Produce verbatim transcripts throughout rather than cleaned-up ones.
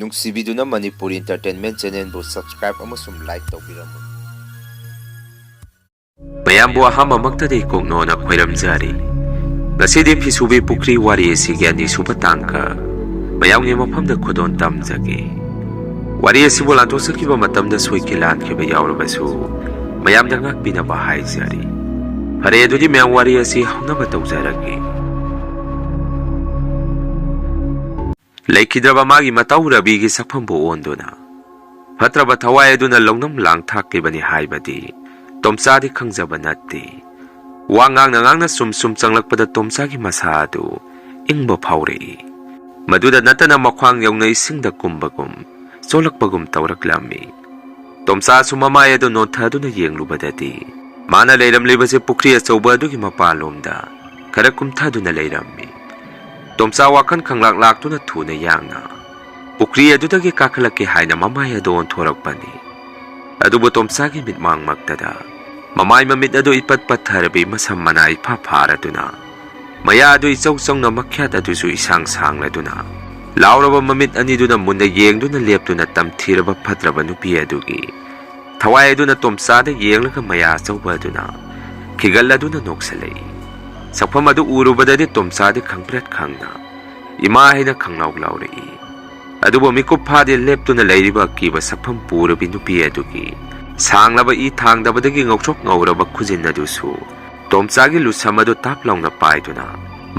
ꯅꯨꯡꯁꯤꯕꯤꯗꯨꯅ Manipur Entertainment Channelꯕꯨ subscribe ꯑꯃꯁꯨꯡ like ꯇꯧꯕꯤꯔꯝꯃꯨ꯫ ꯃꯌꯥꯝꯕꯨ ꯑꯍꯥꯟꯕꯃꯛꯇꯗꯤ ꯀꯣꯛꯅꯣꯅ ꯈꯣꯏꯔꯝꯖꯔꯤ꯫ ꯉꯁꯤꯗꯤ ꯐꯤꯁꯨꯕꯤ ꯄꯨꯈ꯭ꯔꯤ ꯋꯥꯔꯤ ꯑꯁꯤꯒꯤ ꯑꯅꯤꯁꯨꯕ ꯇꯥꯡꯀꯛ ꯃꯌꯥꯝꯒꯤ ꯃꯐꯝꯗ ꯈꯨꯗꯣꯜ ꯇꯝꯖꯒꯦ꯫ ꯋꯥꯔꯤ ꯑꯁꯤꯕꯨ ꯂꯥꯟꯊꯣꯛꯆꯈꯤꯕ ꯃꯇꯝꯗ ꯁꯣꯏꯈꯤ ꯂꯥꯟꯈꯤꯕ ꯌꯥꯎꯔꯕꯁꯨ, ꯃꯌꯥꯝꯗ ꯉꯥꯛꯄꯤꯅꯕ ꯍꯥꯏꯖꯔꯤ꯫ ꯐꯔꯦ, ꯑꯗꯨꯗꯤ ꯃꯌꯥꯝ, ꯋꯥꯔꯤ ꯑꯁꯤ ꯍꯧꯅꯕ ꯇꯧꯖꯔꯒꯦ꯫ ꯂꯩꯈꯤꯗ꯭ꯔꯕ ꯃꯥꯒꯤ ꯃꯇꯥꯎ ꯔꯕꯤꯒꯤ ꯁꯛꯐꯝꯕꯨ ꯑꯣꯟꯗꯨꯅ, ꯐꯠꯇ꯭ꯔꯕ ꯊꯋꯥꯏ ꯑꯗꯨꯅ ꯂꯧꯅꯝ ꯂꯥꯡ ꯊꯥꯛꯂꯤꯕꯅꯤ ꯍꯥꯏꯕꯗꯤ ꯇꯣꯝꯆꯥꯗꯤ ꯈꯪꯖꯕ ꯅꯠꯇꯦ꯫ ꯋꯥ ꯉꯥꯡꯅ ꯉꯥꯡꯅ ꯁꯨꯝ ꯁꯨꯝ ꯆꯪꯂꯛꯄꯗ ꯇꯣꯝꯆꯥꯒꯤ ꯃꯁꯥ ꯑꯗꯨ ꯏꯪꯕ ꯐꯥꯎꯔꯛꯏ꯫ ꯃꯗꯨꯗ ꯅꯠꯇꯅ ꯃꯈ꯭ꯋꯥꯡ ꯌꯧꯅ ꯏꯁꯤꯡꯗ ꯀꯨꯝꯕꯒꯨꯝ, ꯆꯣꯜꯂꯛꯄꯒꯨꯝ ꯇꯧꯔꯛꯂꯝꯃꯤ꯫ ꯇꯣꯝꯆꯥꯁꯨ ꯃꯃꯥꯏ ꯑꯗꯨ ꯅꯣꯟꯊꯗꯨꯅ ꯌꯦꯡꯂꯨꯕꯗꯗꯤ, ꯃꯥꯅ ꯂꯩꯔꯝꯂꯤꯕꯁꯤ ꯄꯨꯈ꯭ꯔꯤ ꯑꯆꯧꯕ ꯑꯗꯨꯒꯤ ꯃꯄꯥꯟꯂꯣꯝꯗ ꯈꯔ ꯀꯨꯝꯊꯗꯨꯅ ꯂꯩꯔꯝꯃꯤ꯫ ꯇꯣꯝꯆꯥ ꯋꯥꯈꯜ ꯈꯪꯂꯥꯛ ꯂꯥꯛꯇꯨꯅ ꯊꯨꯅ ꯌꯥꯡꯅ ꯄꯨꯈ꯭ꯔꯤ ꯑꯗꯨꯗꯒꯤ ꯀꯥꯈꯠꯂꯛꯀꯦ ꯍꯥꯏꯅ ꯃꯃꯥꯏ ꯑꯗꯨ ꯑꯣꯟꯊꯣꯔꯛꯄꯅꯤ꯫ ꯑꯗꯨꯕꯨ ꯇꯣꯝꯆꯥꯒꯤ ꯃꯤꯠꯃꯥꯡꯃꯛꯇꯗ ꯃꯃꯥꯏ ꯃꯃꯤꯠ ꯑꯗꯨ ꯏꯄꯠ ꯄꯠꯊꯔꯕꯤ, ꯃꯁꯝ ꯃꯅꯥ ꯏꯐꯥ ꯐꯥꯔꯗꯨꯅ, ꯃꯌꯥ ꯑꯗꯨ ꯏꯆꯧ ꯆꯧꯅ, ꯃꯈ꯭ꯌꯥꯠ ꯑꯗꯨꯁꯨ ꯏꯁꯥꯡ ꯁꯥꯡꯂꯗꯨꯅ, ꯂꯥꯎꯔꯕ ꯃꯃꯤꯠ ꯑꯅꯤꯗꯨꯅ ꯃꯨꯟꯅ ꯌꯦꯡꯗꯨꯅ ꯂꯦꯞꯇꯨꯅ ꯇꯝꯊꯤꯔꯕ ꯐꯠꯇ꯭ꯔꯕ ꯅꯨꯄꯤ ꯑꯗꯨꯒꯤ ꯊꯋꯥꯏ ꯑꯗꯨꯅ ꯇꯣꯝꯆꯥꯗ ꯌꯦꯡꯂꯒ ꯃꯌꯥ ꯑꯆꯧꯕ ꯑꯗꯨꯅ ꯈꯤꯒꯜꯂꯗꯨꯅ ꯅꯣꯛꯁꯜꯂꯛꯏ꯫ ꯁꯛꯐꯝ ꯑꯗꯨ ꯎꯔꯨꯕꯗꯗꯤ ꯇꯣꯝꯆꯥꯗꯤ ꯈꯪꯄ꯭ꯔꯦꯠ ꯈꯪꯅ ꯏꯃꯥ ꯍꯥꯏꯅ ꯈꯪꯂꯥꯎ ꯂꯥꯎꯔꯛꯏ꯫ ꯑꯗꯨꯕꯨ ꯃꯤꯀꯨꯞ ꯐꯥꯗꯦ ꯂꯦꯞꯇꯨꯅ ꯂꯩꯔꯤꯕ ꯑꯀꯤꯕ ꯁꯛꯐꯝ ꯄꯨꯔꯕꯤ ꯅꯨꯄꯤ ꯑꯗꯨꯒꯤ ꯁꯥꯡꯂꯕ ꯏ ꯊꯥꯡꯗꯕꯗꯒꯤ ꯉꯧꯁꯣꯛ ꯉꯧꯔꯕ ꯈꯨꯖꯤꯟ ꯑꯗꯨꯁꯨ ꯇꯣꯝꯆꯥꯒꯤ ꯂꯨꯁꯝ ꯑꯗꯨ ꯇꯥꯞ ꯂꯥꯎꯅ ꯄꯥꯏꯗꯨꯅ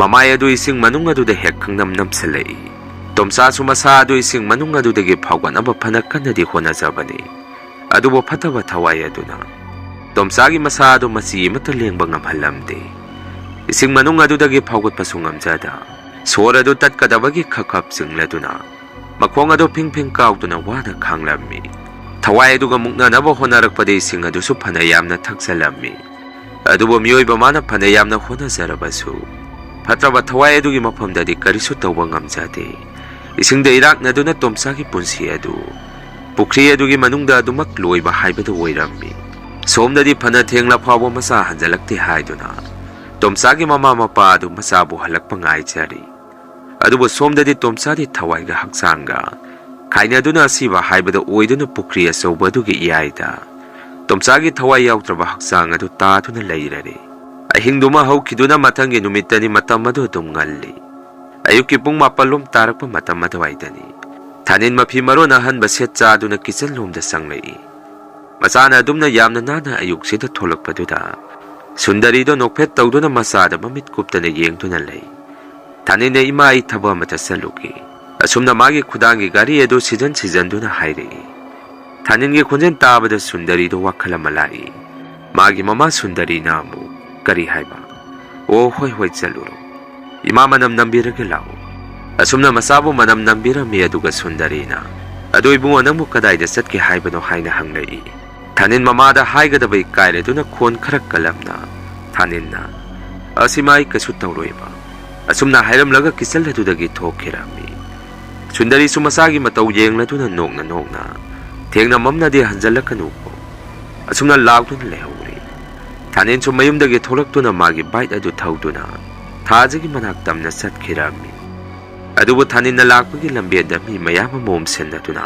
ꯃꯃꯥꯏ ꯑꯗꯨ ꯏꯁꯤꯡ ꯃꯅꯨꯡ ꯑꯗꯨꯗ ꯍꯦꯛ ꯈꯪꯅꯝ ꯅꯝꯁꯤꯜꯂꯛꯏ꯫ ꯇꯣꯝꯆꯥꯁꯨ ꯃꯁꯥ ꯑꯗꯨ ꯏꯁꯤꯡ ꯃꯅꯨꯡ ꯑꯗꯨꯗꯒꯤ ꯐꯥꯎꯒꯠꯅꯕ ꯐꯅ ꯀꯟꯅꯗꯤ ꯍꯣꯠꯅꯖꯕꯅꯤ꯫ ꯑꯗꯨꯕꯨ ꯐꯠꯇꯕ ꯊꯋꯥꯏ ꯑꯗꯨꯅ ꯇꯣꯝꯆꯥꯒꯤ ꯃꯁꯥ ꯑꯗꯨ ꯃꯆꯤ ꯑꯃꯠꯇ ꯂꯦꯡꯕ ꯉꯝꯍꯜꯂꯝꯗꯦ꯫ ꯏꯁꯤꯡ ꯃꯅꯨꯡ ꯑꯗꯨꯗꯒꯤ ꯐꯥꯎꯒꯠꯄꯁꯨ ꯉꯝꯖꯗ, ꯁꯣꯔ ꯑꯗꯨ ꯇꯠꯀꯗꯕꯒꯤ ꯈꯞ ꯈꯞ ꯆꯤꯡꯂꯗꯨꯅ, ꯃꯈꯣꯡ ꯑꯗꯨ ꯐꯤꯡ ꯐꯤꯡ ꯀꯥꯎꯗꯨꯅ ꯋꯥꯅ ꯈꯥꯡꯂꯝꯃꯤ꯫ ꯊꯋꯥꯏ ꯑꯗꯨꯒ ꯃꯨꯛꯅꯅꯕ ꯍꯣꯠꯅꯔꯛꯄꯗ ꯏꯁꯤꯡ ꯑꯗꯨꯁꯨ ꯐꯅ ꯌꯥꯝꯅ ꯊꯛꯆꯜꯂꯝꯃꯤ꯫ ꯑꯗꯨꯕꯨ ꯃꯤꯑꯣꯏꯕ ꯃꯥꯅ ꯐꯅ ꯌꯥꯝꯅ ꯍꯣꯠꯅꯖꯔꯕꯁꯨ, ꯐꯠꯇ꯭ꯔꯕ ꯊꯋꯥꯏ ꯑꯗꯨꯒꯤ ꯃꯐꯝꯗꯗꯤ ꯀꯔꯤꯁꯨ ꯇꯧꯕ ꯉꯝꯖꯗꯦ꯫ ꯏꯁꯤꯡꯗ ꯏꯔꯥꯛꯅꯗꯨꯅ ꯇꯣꯝꯆꯥꯒꯤ ꯄꯨꯟꯁꯤ ꯑꯗꯨ ꯄꯨꯈ꯭ꯔꯤ ꯑꯗꯨꯒꯤ ꯃꯅꯨꯡꯗ ꯑꯗꯨꯃꯛ ꯂꯣꯏꯕ ꯍꯥꯏꯕꯗꯨ ꯑꯣꯏꯔꯝꯃꯤ꯫ ꯁꯣꯝꯗꯗꯤ ꯐꯅ ꯊꯦꯡꯂ ꯐꯥꯎꯕ ꯃꯆꯥ ꯍꯟꯖꯤꯜꯂꯛꯇꯦ ꯍꯥꯏꯗꯨꯅ ꯇꯣꯝꯆꯥꯒꯤ ꯃꯃꯥ ꯃꯄꯥ ꯑꯗꯨ ꯃꯆꯥꯕꯨ ꯍꯜꯂꯛꯄ ꯉꯥꯏꯖꯔꯤ꯫ ꯑꯗꯨꯕꯨ ꯁꯣꯝꯗꯗꯤ ꯇꯣꯝꯆꯥꯗꯤ ꯊꯋꯥꯏꯒ ꯍꯛꯆꯥꯡꯒ ꯍꯥꯏꯅꯗꯨꯅ ꯑꯁꯤꯕ ꯍꯥꯏꯕꯗ ꯑꯣꯏꯗꯨꯅ ꯄꯨꯈ꯭ꯔꯤ ꯑꯆꯧꯕ ꯑꯗꯨꯒꯤ ꯏꯌꯥꯏꯗ ꯇꯣꯝꯆꯥꯒꯤ ꯊꯋꯥꯏ ꯌꯥꯎꯗ꯭ꯔꯕ ꯍꯛꯆꯥꯡ ꯑꯗꯨ ꯇꯥꯗꯨꯅ ꯂꯩꯔꯔꯦ꯫ ꯑꯍꯤꯡꯗꯨꯃ ꯍꯧꯈꯤꯗꯨꯅ ꯃꯊꯪꯒꯤ ꯅꯨꯃꯤꯠꯇꯅꯤ ꯃꯇꯝ ꯑꯗꯨ ꯑꯗꯨꯝ ꯉꯜꯂꯤ꯫ ꯑꯌꯨꯛꯀꯤ ꯄꯨꯡ ꯃꯥꯄꯜ ꯂꯣꯝ ꯇꯥꯔꯛꯄ ꯃꯇꯝ ꯑꯗꯨꯋꯥꯏꯗꯅꯤ꯫ ꯊꯥꯅꯤꯟ ꯃꯐꯤ ꯃꯔꯣꯟ ꯑꯍꯟꯕ ꯁꯦꯠ ꯆꯥꯗꯨꯅ ꯀꯤꯆꯟ ꯂꯣꯝꯗ ꯆꯪꯂꯛꯏ꯫ ꯃꯆꯥꯅ ꯑꯗꯨꯝꯅ ꯌꯥꯝꯅ ꯅꯥꯟꯅ ꯑꯌꯨꯛꯁꯤꯗ ꯊꯣꯛꯂꯛꯄꯗꯨꯗ ꯁꯨꯟꯗꯔꯤꯗꯣ ꯅꯣꯛꯐꯦꯠ ꯇꯧꯗꯨꯅ ꯃꯆꯥꯗ ꯃꯃꯤꯠ ꯀꯨꯞꯇꯅ ꯌꯦꯡꯗꯨꯅ ꯂꯩ꯫ ꯊꯥꯅꯤꯟꯅ, "ꯏꯃꯥ, ꯑꯩ ꯊꯕꯛ ꯑꯃꯇ ꯆꯠꯂꯨꯒꯦ"꯫ ꯑꯁꯨꯝꯅ ꯃꯥꯒꯤ ꯈꯨꯗꯥꯡꯒꯤ ꯘꯔꯤ ꯑꯗꯨ ꯁꯤꯖꯟ ꯁꯤꯖꯟꯗꯨꯅ ꯍꯥꯏꯔꯛꯏ꯫ ꯊꯥꯅꯤꯟꯒꯤ ꯈꯣꯟꯖꯦꯜ ꯇꯥꯕꯗ ꯁꯨꯟꯗꯔꯤꯗꯣ ꯋꯥꯈꯜ ꯑꯃ ꯂꯥꯛꯏ꯫ ꯃꯥꯒꯤ ꯃꯃꯥ ꯁꯨꯟꯗꯔꯤꯅ ꯑꯃꯨꯛ ꯀꯔꯤ ꯍꯥꯏꯕ? "ꯑꯣ, ꯍꯣꯏ, ꯍꯣꯏ, ꯆꯠꯂꯨꯔꯣ꯫ ꯏꯃꯥ ꯃꯅꯝ ꯅꯝꯕꯤꯔꯒ ꯂꯥꯛꯎ"꯫ ꯑꯁꯨꯝꯅ ꯃꯆꯥꯕꯨ ꯃꯅꯝ ꯅꯝꯕꯤꯔꯝꯃꯤ, ꯑꯗꯨꯒ ꯁꯨꯟꯗꯔꯤꯅ, "ꯑꯗꯣ ꯏꯕꯨꯡꯉꯣ, ꯅꯪꯕꯨ ꯀꯗꯥꯏꯗ ꯆꯠꯀꯦ ꯍꯥꯏꯕꯅꯣ?" ꯍꯥꯏꯅ ꯍꯪꯂꯛꯏ꯫ ꯊꯥꯅꯤꯟ ꯃꯃꯥꯗ ꯍꯥꯏꯒꯗꯕ ꯏꯀꯥꯏꯔꯗꯨꯅ ꯈꯣꯟ ꯈꯔ ꯀꯜꯂꯞꯅ ꯊꯥꯅꯤꯟꯅ, "ꯑꯁ ꯏꯃꯥ, ꯑꯩ ꯀꯩꯁꯨ ꯇꯧꯔꯣꯏꯕ"꯫ ꯑꯁꯨꯝꯅ ꯍꯥꯏꯔꯝꯂꯒ ꯀꯤꯆꯟ ꯑꯗꯨꯗꯒꯤ ꯊꯣꯛꯈꯤꯔꯝꯃꯤ꯫ ꯁꯨꯟꯗꯔꯤꯁꯨ ꯃꯆꯥꯒꯤ ꯃꯇꯧ ꯌꯦꯡꯂꯗꯨꯅ ꯅꯣꯛꯅ ꯅꯣꯛꯅ, "ꯊꯦꯡꯅ ꯃꯝꯅꯗꯤ ꯍꯟꯖꯜꯂꯛꯀꯅꯨꯀꯣ"꯫ ꯑꯁꯨꯝꯅ ꯂꯥꯎꯗꯨꯅ ꯂꯩꯍꯧꯔꯦ꯫ ꯊꯥꯅꯤꯟꯁꯨ ꯃꯌꯨꯝꯗꯒꯤ ꯊꯣꯛꯂꯛꯇꯨꯅ ꯃꯥꯒꯤ ꯕꯥꯏꯛ ꯑꯗꯨ ꯊꯧꯗꯨꯅ ꯊꯥꯖꯒꯤ ꯃꯅꯥꯛ ꯇꯝꯅ ꯆꯠꯈꯤꯔꯝꯃꯤ꯫ ꯑꯗꯨꯕꯨ ꯊꯥꯅꯤꯟꯅ ꯂꯥꯛꯄꯒꯤ ꯂꯝꯕꯦꯟꯗ ꯃꯤ ꯃꯌꯥꯝ ꯑꯃ ꯑꯣꯝꯁꯤꯟꯅꯗꯨꯅ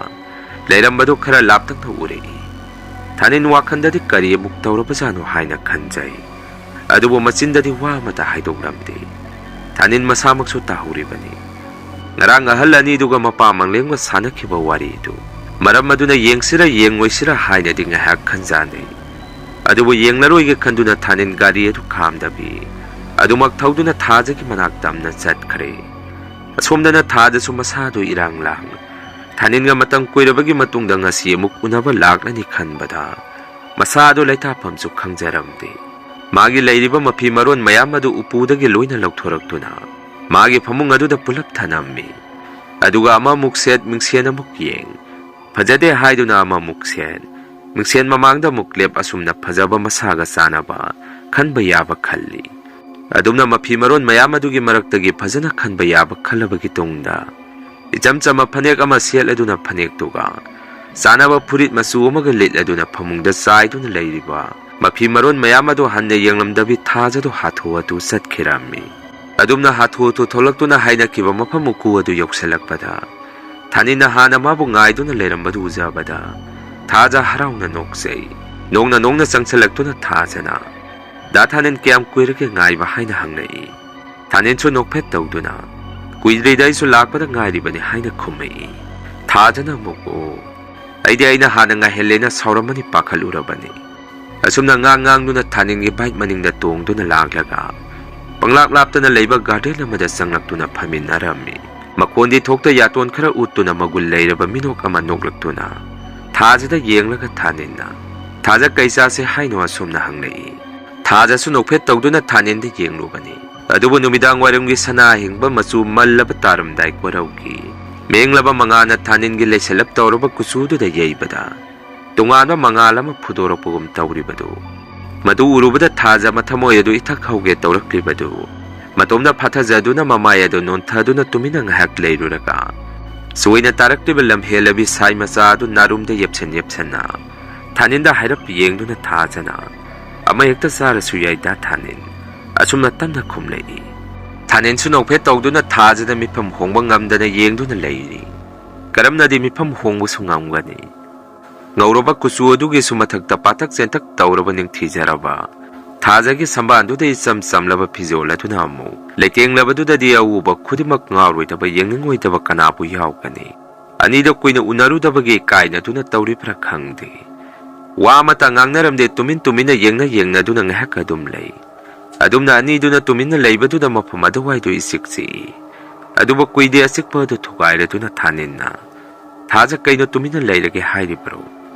ꯂꯩꯔꯝꯕꯗꯨ ꯈꯔ ꯂꯥꯞꯇꯛꯅ ꯎꯔꯛꯏ꯫ ꯊꯥꯅꯤꯟ ꯋꯥꯈꯟꯗꯗꯤ ꯀꯔꯤ ꯑꯃꯨꯛ ꯇꯧꯔꯕꯖꯥꯠꯅꯣ ꯍꯥꯏꯅ ꯈꯟꯖꯩ꯫ ꯑꯗꯨꯕꯨ ꯃꯆꯤꯟꯗꯗꯤ ꯋꯥ ꯑꯃꯠꯇ ꯍꯥꯏꯗꯣꯛꯂꯝꯗꯦ꯫ ꯊꯥꯅꯤꯟ ꯃꯁꯥꯃꯛꯁꯨ ꯇꯥꯍꯧꯔꯤꯕꯅꯤ꯫ ꯉꯔꯥꯡ ꯑꯍꯜ ꯑꯅꯤꯗꯨꯒ ꯃꯄꯥ ꯃꯪꯂꯦꯝꯒ ꯁꯥꯟꯅꯈꯤꯕ ꯋꯥꯔꯤꯗꯨ, ꯃꯔꯝ ꯑꯗꯨꯅ ꯌꯦꯡꯁꯤꯔ ꯌꯦꯡꯉꯣꯏꯁꯤꯔ ꯍꯥꯏꯅꯗꯤ ꯉꯥꯏꯍꯥꯛ ꯈꯟꯖꯥꯟꯅꯩ꯫ ꯑꯗꯨꯕꯨ ꯌꯦꯡꯂꯔꯣꯏꯒꯦ ꯈꯟꯗꯨꯅ ꯊꯥꯅꯤꯟ ꯒꯥꯔꯤ ꯑꯗꯨ ꯈꯥꯝꯗꯕꯤ ꯑꯗꯨꯃꯛ ꯊꯧꯗꯨꯅ ꯊꯥꯖꯒꯤ ꯃꯅꯥꯛ ꯇꯝꯅ ꯆꯠꯈ꯭ꯔꯦ꯫ ꯑꯁꯣꯝꯗꯅ ꯊꯥꯗꯁꯨ ꯃꯁꯥꯗꯨ ꯏꯔꯥꯡ ꯂꯥꯡ꯫ ꯊꯥꯅꯤꯟꯒ ꯃꯇꯝ ꯀꯨꯏꯔꯕꯒꯤ ꯃꯇꯨꯡꯗ ꯉꯁꯤ ꯑꯃꯨꯛ ꯎꯅꯕ ꯂꯥꯛꯂꯅꯤ ꯈꯟꯕꯗ ꯃꯁꯥꯗꯨ ꯂꯩꯇꯥꯐꯝꯁꯨ ꯈꯪꯖꯔꯝꯗꯦ꯫ ꯃꯥꯒꯤ ꯂꯩꯔꯤꯕ ꯃꯐꯤ ꯃꯔꯣꯟ ꯃꯌꯥꯝ ꯑꯗꯨ ꯎꯄꯨꯗꯒꯤ ꯂꯣꯏꯅ ꯂꯧꯊꯣꯔꯛꯇꯨꯅ ꯃꯥꯒꯤ ꯐꯃꯨꯡ ꯑꯗꯨꯗ ꯄꯨꯂꯞ ꯊꯅꯝꯃꯤ꯫ ꯑꯗꯨꯒ ꯑꯃꯃꯨꯛ ꯁꯦꯠ, ꯃꯤꯡꯁꯦꯟ ꯑꯃꯨꯛ ꯌꯦꯡ, ꯐꯖꯗꯦ ꯍꯥꯏꯗꯨꯅ ꯑꯃꯃꯨꯛ ꯁꯦꯠ, ꯃꯤꯡꯁꯦꯟ ꯃꯃꯥꯡꯗ ꯑꯃꯨꯛ ꯂꯦꯞ, ꯑꯁꯨꯝꯅ ꯐꯖꯕ ꯃꯁꯥꯒ ꯆꯥꯟꯅꯕ ꯈꯟꯕ ꯌꯥꯕ ꯈꯜꯂꯤ꯫ ꯑꯗꯨꯝꯅ ꯃꯐꯤ ꯃꯔꯣꯟ ꯃꯌꯥꯝ ꯑꯗꯨꯒꯤ ꯃꯔꯛꯇꯒꯤ ꯐꯖꯅ ꯈꯟꯕ ꯌꯥꯕ ꯈꯜꯂꯕꯒꯤ ꯇꯨꯡꯗ, ꯏꯆꯝ ꯆꯝꯕ ꯐꯅꯦꯛ ꯑꯃ ꯁꯦꯠꯂꯗꯨꯅ ꯐꯅꯦꯛꯇꯨꯒ ꯆꯥꯅꯕ ꯐꯨꯔꯤꯠ ꯃꯆꯨ ꯑꯃꯒ ꯂꯤꯠꯂꯗꯨꯅ ꯐꯃꯨꯡꯗ ꯆꯥꯏꯗꯨꯅ ꯂꯩꯔꯤꯕ ꯃꯐꯤ ꯃꯔꯣꯟ ꯃꯌꯥꯝ ꯑꯗꯨ ꯍꯟꯅ ꯌꯦꯡꯂꯝꯗꯕꯤ ꯊꯥꯖꯗꯨ ꯍꯥꯊꯨ ꯍꯥꯊꯨ ꯆꯠꯈꯤꯔꯝꯃꯤ꯫ ꯑꯗꯨꯝꯅ ꯍꯥꯊꯨ ꯍꯥꯊꯨ ꯊꯣꯛꯂꯛꯇꯨꯅ ꯍꯥꯏꯅꯈꯤꯕ ꯃꯐꯝ ꯎꯀꯨ ꯑꯗꯨ ꯌꯧꯁꯤꯜꯂꯛꯄꯗ, ꯊꯥꯅꯤꯟꯅ ꯍꯥꯟꯅ ꯃꯥꯕꯨ ꯉꯥꯏꯗꯨꯅ ꯂꯩꯔꯝꯕꯗꯨ ꯎꯖꯕꯗ ꯊꯥꯖ ꯍꯔꯥꯎꯅ ꯅꯣꯛꯆꯩ꯫ ꯅꯣꯡꯅ ꯅꯣꯡꯅ ꯆꯪꯁꯤꯜꯂꯛꯇꯨꯅ ꯊꯥꯖꯅ, "ꯗꯥ ꯊꯥꯅꯤꯟ, ꯀꯌꯥꯝ ꯀꯨꯏꯔꯒꯦ ꯉꯥꯏꯕ?" ꯍꯥꯏꯅ ꯍꯪꯂꯛꯏ꯫ ꯊꯥꯅꯤꯟꯁꯨ ꯅꯣꯛꯐꯦꯠ ꯇꯧꯗꯨꯅ, "ꯀꯨꯏꯗ꯭ꯔꯤꯗ, ꯑꯩꯁꯨ ꯂꯥꯛꯄꯗ ꯉꯥꯏꯔꯤꯕꯅꯤ" ꯍꯥꯏꯅ ꯈꯨꯝꯃꯛꯏ꯫ ꯊꯥꯖꯅ ꯑꯃꯨꯛ, "ꯑꯣ, ꯑꯩꯗꯤ ꯑꯩꯅ ꯍꯥꯟꯅ ꯉꯥꯏꯍꯜꯂꯦꯅ ꯁꯥꯎꯔꯝꯃꯅꯤ ꯄꯥꯈꯠꯂꯨꯔꯕꯅꯤ"꯫ ꯑꯁꯨꯝꯅ ꯉꯥꯡ ꯉꯥꯡꯗꯨꯅ ꯊꯥꯅꯤꯟꯒꯤ ꯕꯥꯏꯛ ꯃꯅꯤꯡꯗ ꯇꯣꯡꯗꯨꯅ ꯂꯥꯛꯂꯒ ꯄꯪꯂꯥꯞ ꯂꯥꯞꯇꯅ ꯂꯩꯕ ꯒꯥꯔꯗꯦꯟ ꯑꯃꯗ ꯆꯪꯂꯛꯇꯨꯅ ꯐꯝꯃꯤꯟꯅꯔꯝꯃꯤ꯫ ꯃꯈꯣꯟꯗꯤ ꯊꯣꯛꯇ ꯌꯥꯇꯣꯟ ꯈꯔ ꯎꯠꯇꯨꯅ ꯃꯒꯨꯟ ꯂꯩꯔꯕ ꯃꯤꯅꯣꯛ ꯑꯃ ꯅꯣꯛꯂꯛꯇꯨꯅ ꯊꯥꯖꯗ ꯌꯦꯡꯂꯒ ꯊꯥꯅꯤꯟꯅ, "ꯊꯥꯖ, ꯀꯩ ꯆꯥꯁꯦ ꯍꯥꯏꯅꯣ?" ꯑꯁꯨꯝꯅ ꯍꯪꯂꯛꯏ꯫ ꯊꯥꯖꯁꯨ ꯅꯣꯛꯐꯦꯠ ꯇꯧꯗꯨꯅ ꯊꯥꯅꯤꯟꯗ ꯌꯦꯡꯂꯨꯕꯅꯤ꯫ ꯑꯗꯨꯕꯨ ꯅꯨꯃꯤꯗꯥꯡ ꯋꯥꯏꯔꯝꯒꯤ ꯁꯅꯥ ꯑꯍꯤꯡꯕ ꯃꯆꯨ ꯃꯜꯂꯕ ꯇꯥꯔꯝꯗꯥꯏ ꯀꯣꯔꯧꯒꯤ ꯃꯦꯡꯂꯕ ꯃꯉꯥꯜꯅ ꯊꯥꯅꯤꯟꯒꯤ ꯂꯩꯁꯜꯂꯞ ꯇꯧꯔꯕ ꯀꯨꯆꯨꯗꯨꯗ ꯌꯩꯕꯗ ꯇꯣꯉꯥꯟꯕ ꯃꯉꯥꯜ ꯑꯃ ꯐꯨꯗꯣꯔꯛꯄꯒꯨꯝ ꯇꯧꯔꯤꯕꯗꯨ, ꯃꯗꯨ ꯎꯔꯨꯕꯗ ꯊꯥꯖ ꯃꯊꯃꯣꯏ ꯑꯗꯨ ꯏꯊꯛ ꯍꯧꯒꯦ ꯇꯧꯔꯛꯂꯤꯕꯗꯨ, ꯃꯇꯣꯝꯗ ꯐꯥꯊꯖꯗꯨꯅ ꯃꯃꯥꯏ ꯑꯗꯨ ꯅꯣꯟꯊꯗꯨꯅ ꯇꯨꯃꯤꯟꯅ ꯉꯥꯏꯍꯥꯛ ꯂꯩꯔꯨꯔꯒ ꯁꯣꯏꯅ ꯇꯥꯔꯛꯂꯤꯕ ꯂꯝꯍꯦꯜꯂꯕꯤ ꯁꯥꯏ ꯃꯆꯥ ꯑꯗꯨ ꯅꯥꯔꯨꯝꯗ ꯌꯦꯞꯁꯟ ꯌꯦꯞꯁꯟꯅ ꯊꯥꯅꯤꯟꯗ ꯍꯥꯏꯔꯞ ꯌꯦꯡꯗꯨꯅ ꯊꯥꯖꯅ, "ꯑꯃ ꯍꯦꯛꯇ ꯆꯥꯔꯁꯨ ꯌꯥꯏꯗ ꯊꯥꯅꯤꯟ", ꯑꯁꯨꯝꯅ ꯇꯞꯅ ꯈꯨꯝꯂꯛꯏ꯫ ꯊꯥꯅꯤꯟꯁꯨ ꯅꯣꯛꯐꯦꯠ ꯇꯧꯗꯨꯅ ꯊꯥꯖꯗ ꯃꯤꯐꯝ ꯍꯣꯡꯕ ꯉꯝꯗꯅ ꯌꯦꯡꯗꯨꯅ ꯂꯩꯔꯤ꯫ ꯀꯔꯝꯅꯗꯤ ꯃꯤꯐꯝ ꯍꯣꯡꯕꯁꯨ ꯉꯝꯒꯅꯤ? ꯉꯧꯔꯕ ꯀꯨꯆꯨ ꯑꯗꯨꯒꯤꯁꯨ ꯃꯊꯛꯇ ꯄꯥꯊꯛ ꯆꯦꯟꯊꯛ ꯇꯧꯔꯕ ꯅꯤꯡꯊꯤꯖꯔꯕ ꯊꯥꯖꯒꯤ ꯁꯝꯕꯥꯟꯗꯨꯗ ꯏꯆꯝ ꯆꯝꯂꯕ ꯐꯤꯖꯣꯜ ꯑꯗꯨꯅ ꯑꯃꯨꯛ ꯂꯩꯇꯦꯡꯂꯕꯗꯨꯗꯗꯤ ꯑꯎꯕ ꯈꯨꯗꯤꯡꯃꯛ ꯉꯥꯎꯔꯣꯏꯗꯕ, ꯌꯦꯡꯅꯤꯡꯉꯣꯏꯗꯕ ꯀꯅꯥꯕꯨ ꯌꯥꯎꯒꯅꯤ? ꯑꯅꯤꯗ ꯀꯨꯏꯅ ꯎꯅꯔꯨꯗꯕꯒꯤ ꯀꯥꯏꯅꯗꯨꯅ ꯇꯧꯔꯤꯕ꯭ꯔꯥ ꯈꯪꯗꯦ꯫ ꯋꯥ ꯑꯃꯇ ꯉꯥꯡꯅꯔꯝꯗꯦ, ꯇꯨꯃꯤꯟ ꯇꯨꯃꯤꯟꯅ ꯌꯦꯡꯅ ꯌꯦꯡꯅꯗꯨꯅ ꯉꯥꯏꯍꯥꯛ ꯑꯗꯨꯝ ꯂꯩ꯫ ꯑꯗꯨꯝꯅ ꯑꯅꯤꯗꯨꯅ ꯇꯨꯃꯤꯟꯅ ꯂꯩꯕꯗꯨꯗ ꯃꯐꯝ ꯑꯗꯨꯋꯥꯏꯗꯨ ꯏꯆꯤꯛ ꯆꯤꯛꯏ꯫ ꯑꯗꯨꯕꯨ ꯀꯨꯏꯗꯦ ꯑꯆꯤꯛꯄ ꯑꯗꯨ ꯊꯨꯒꯥꯏꯔꯗꯨꯅ ꯊꯥꯅꯤꯟꯅ, "ꯊꯥꯖ, ꯀꯩꯅꯣ ꯇꯨꯃꯤꯟꯅ ꯂꯩꯔꯒꯦ ꯍꯥꯏꯔꯤꯕ꯭ꯔꯣ?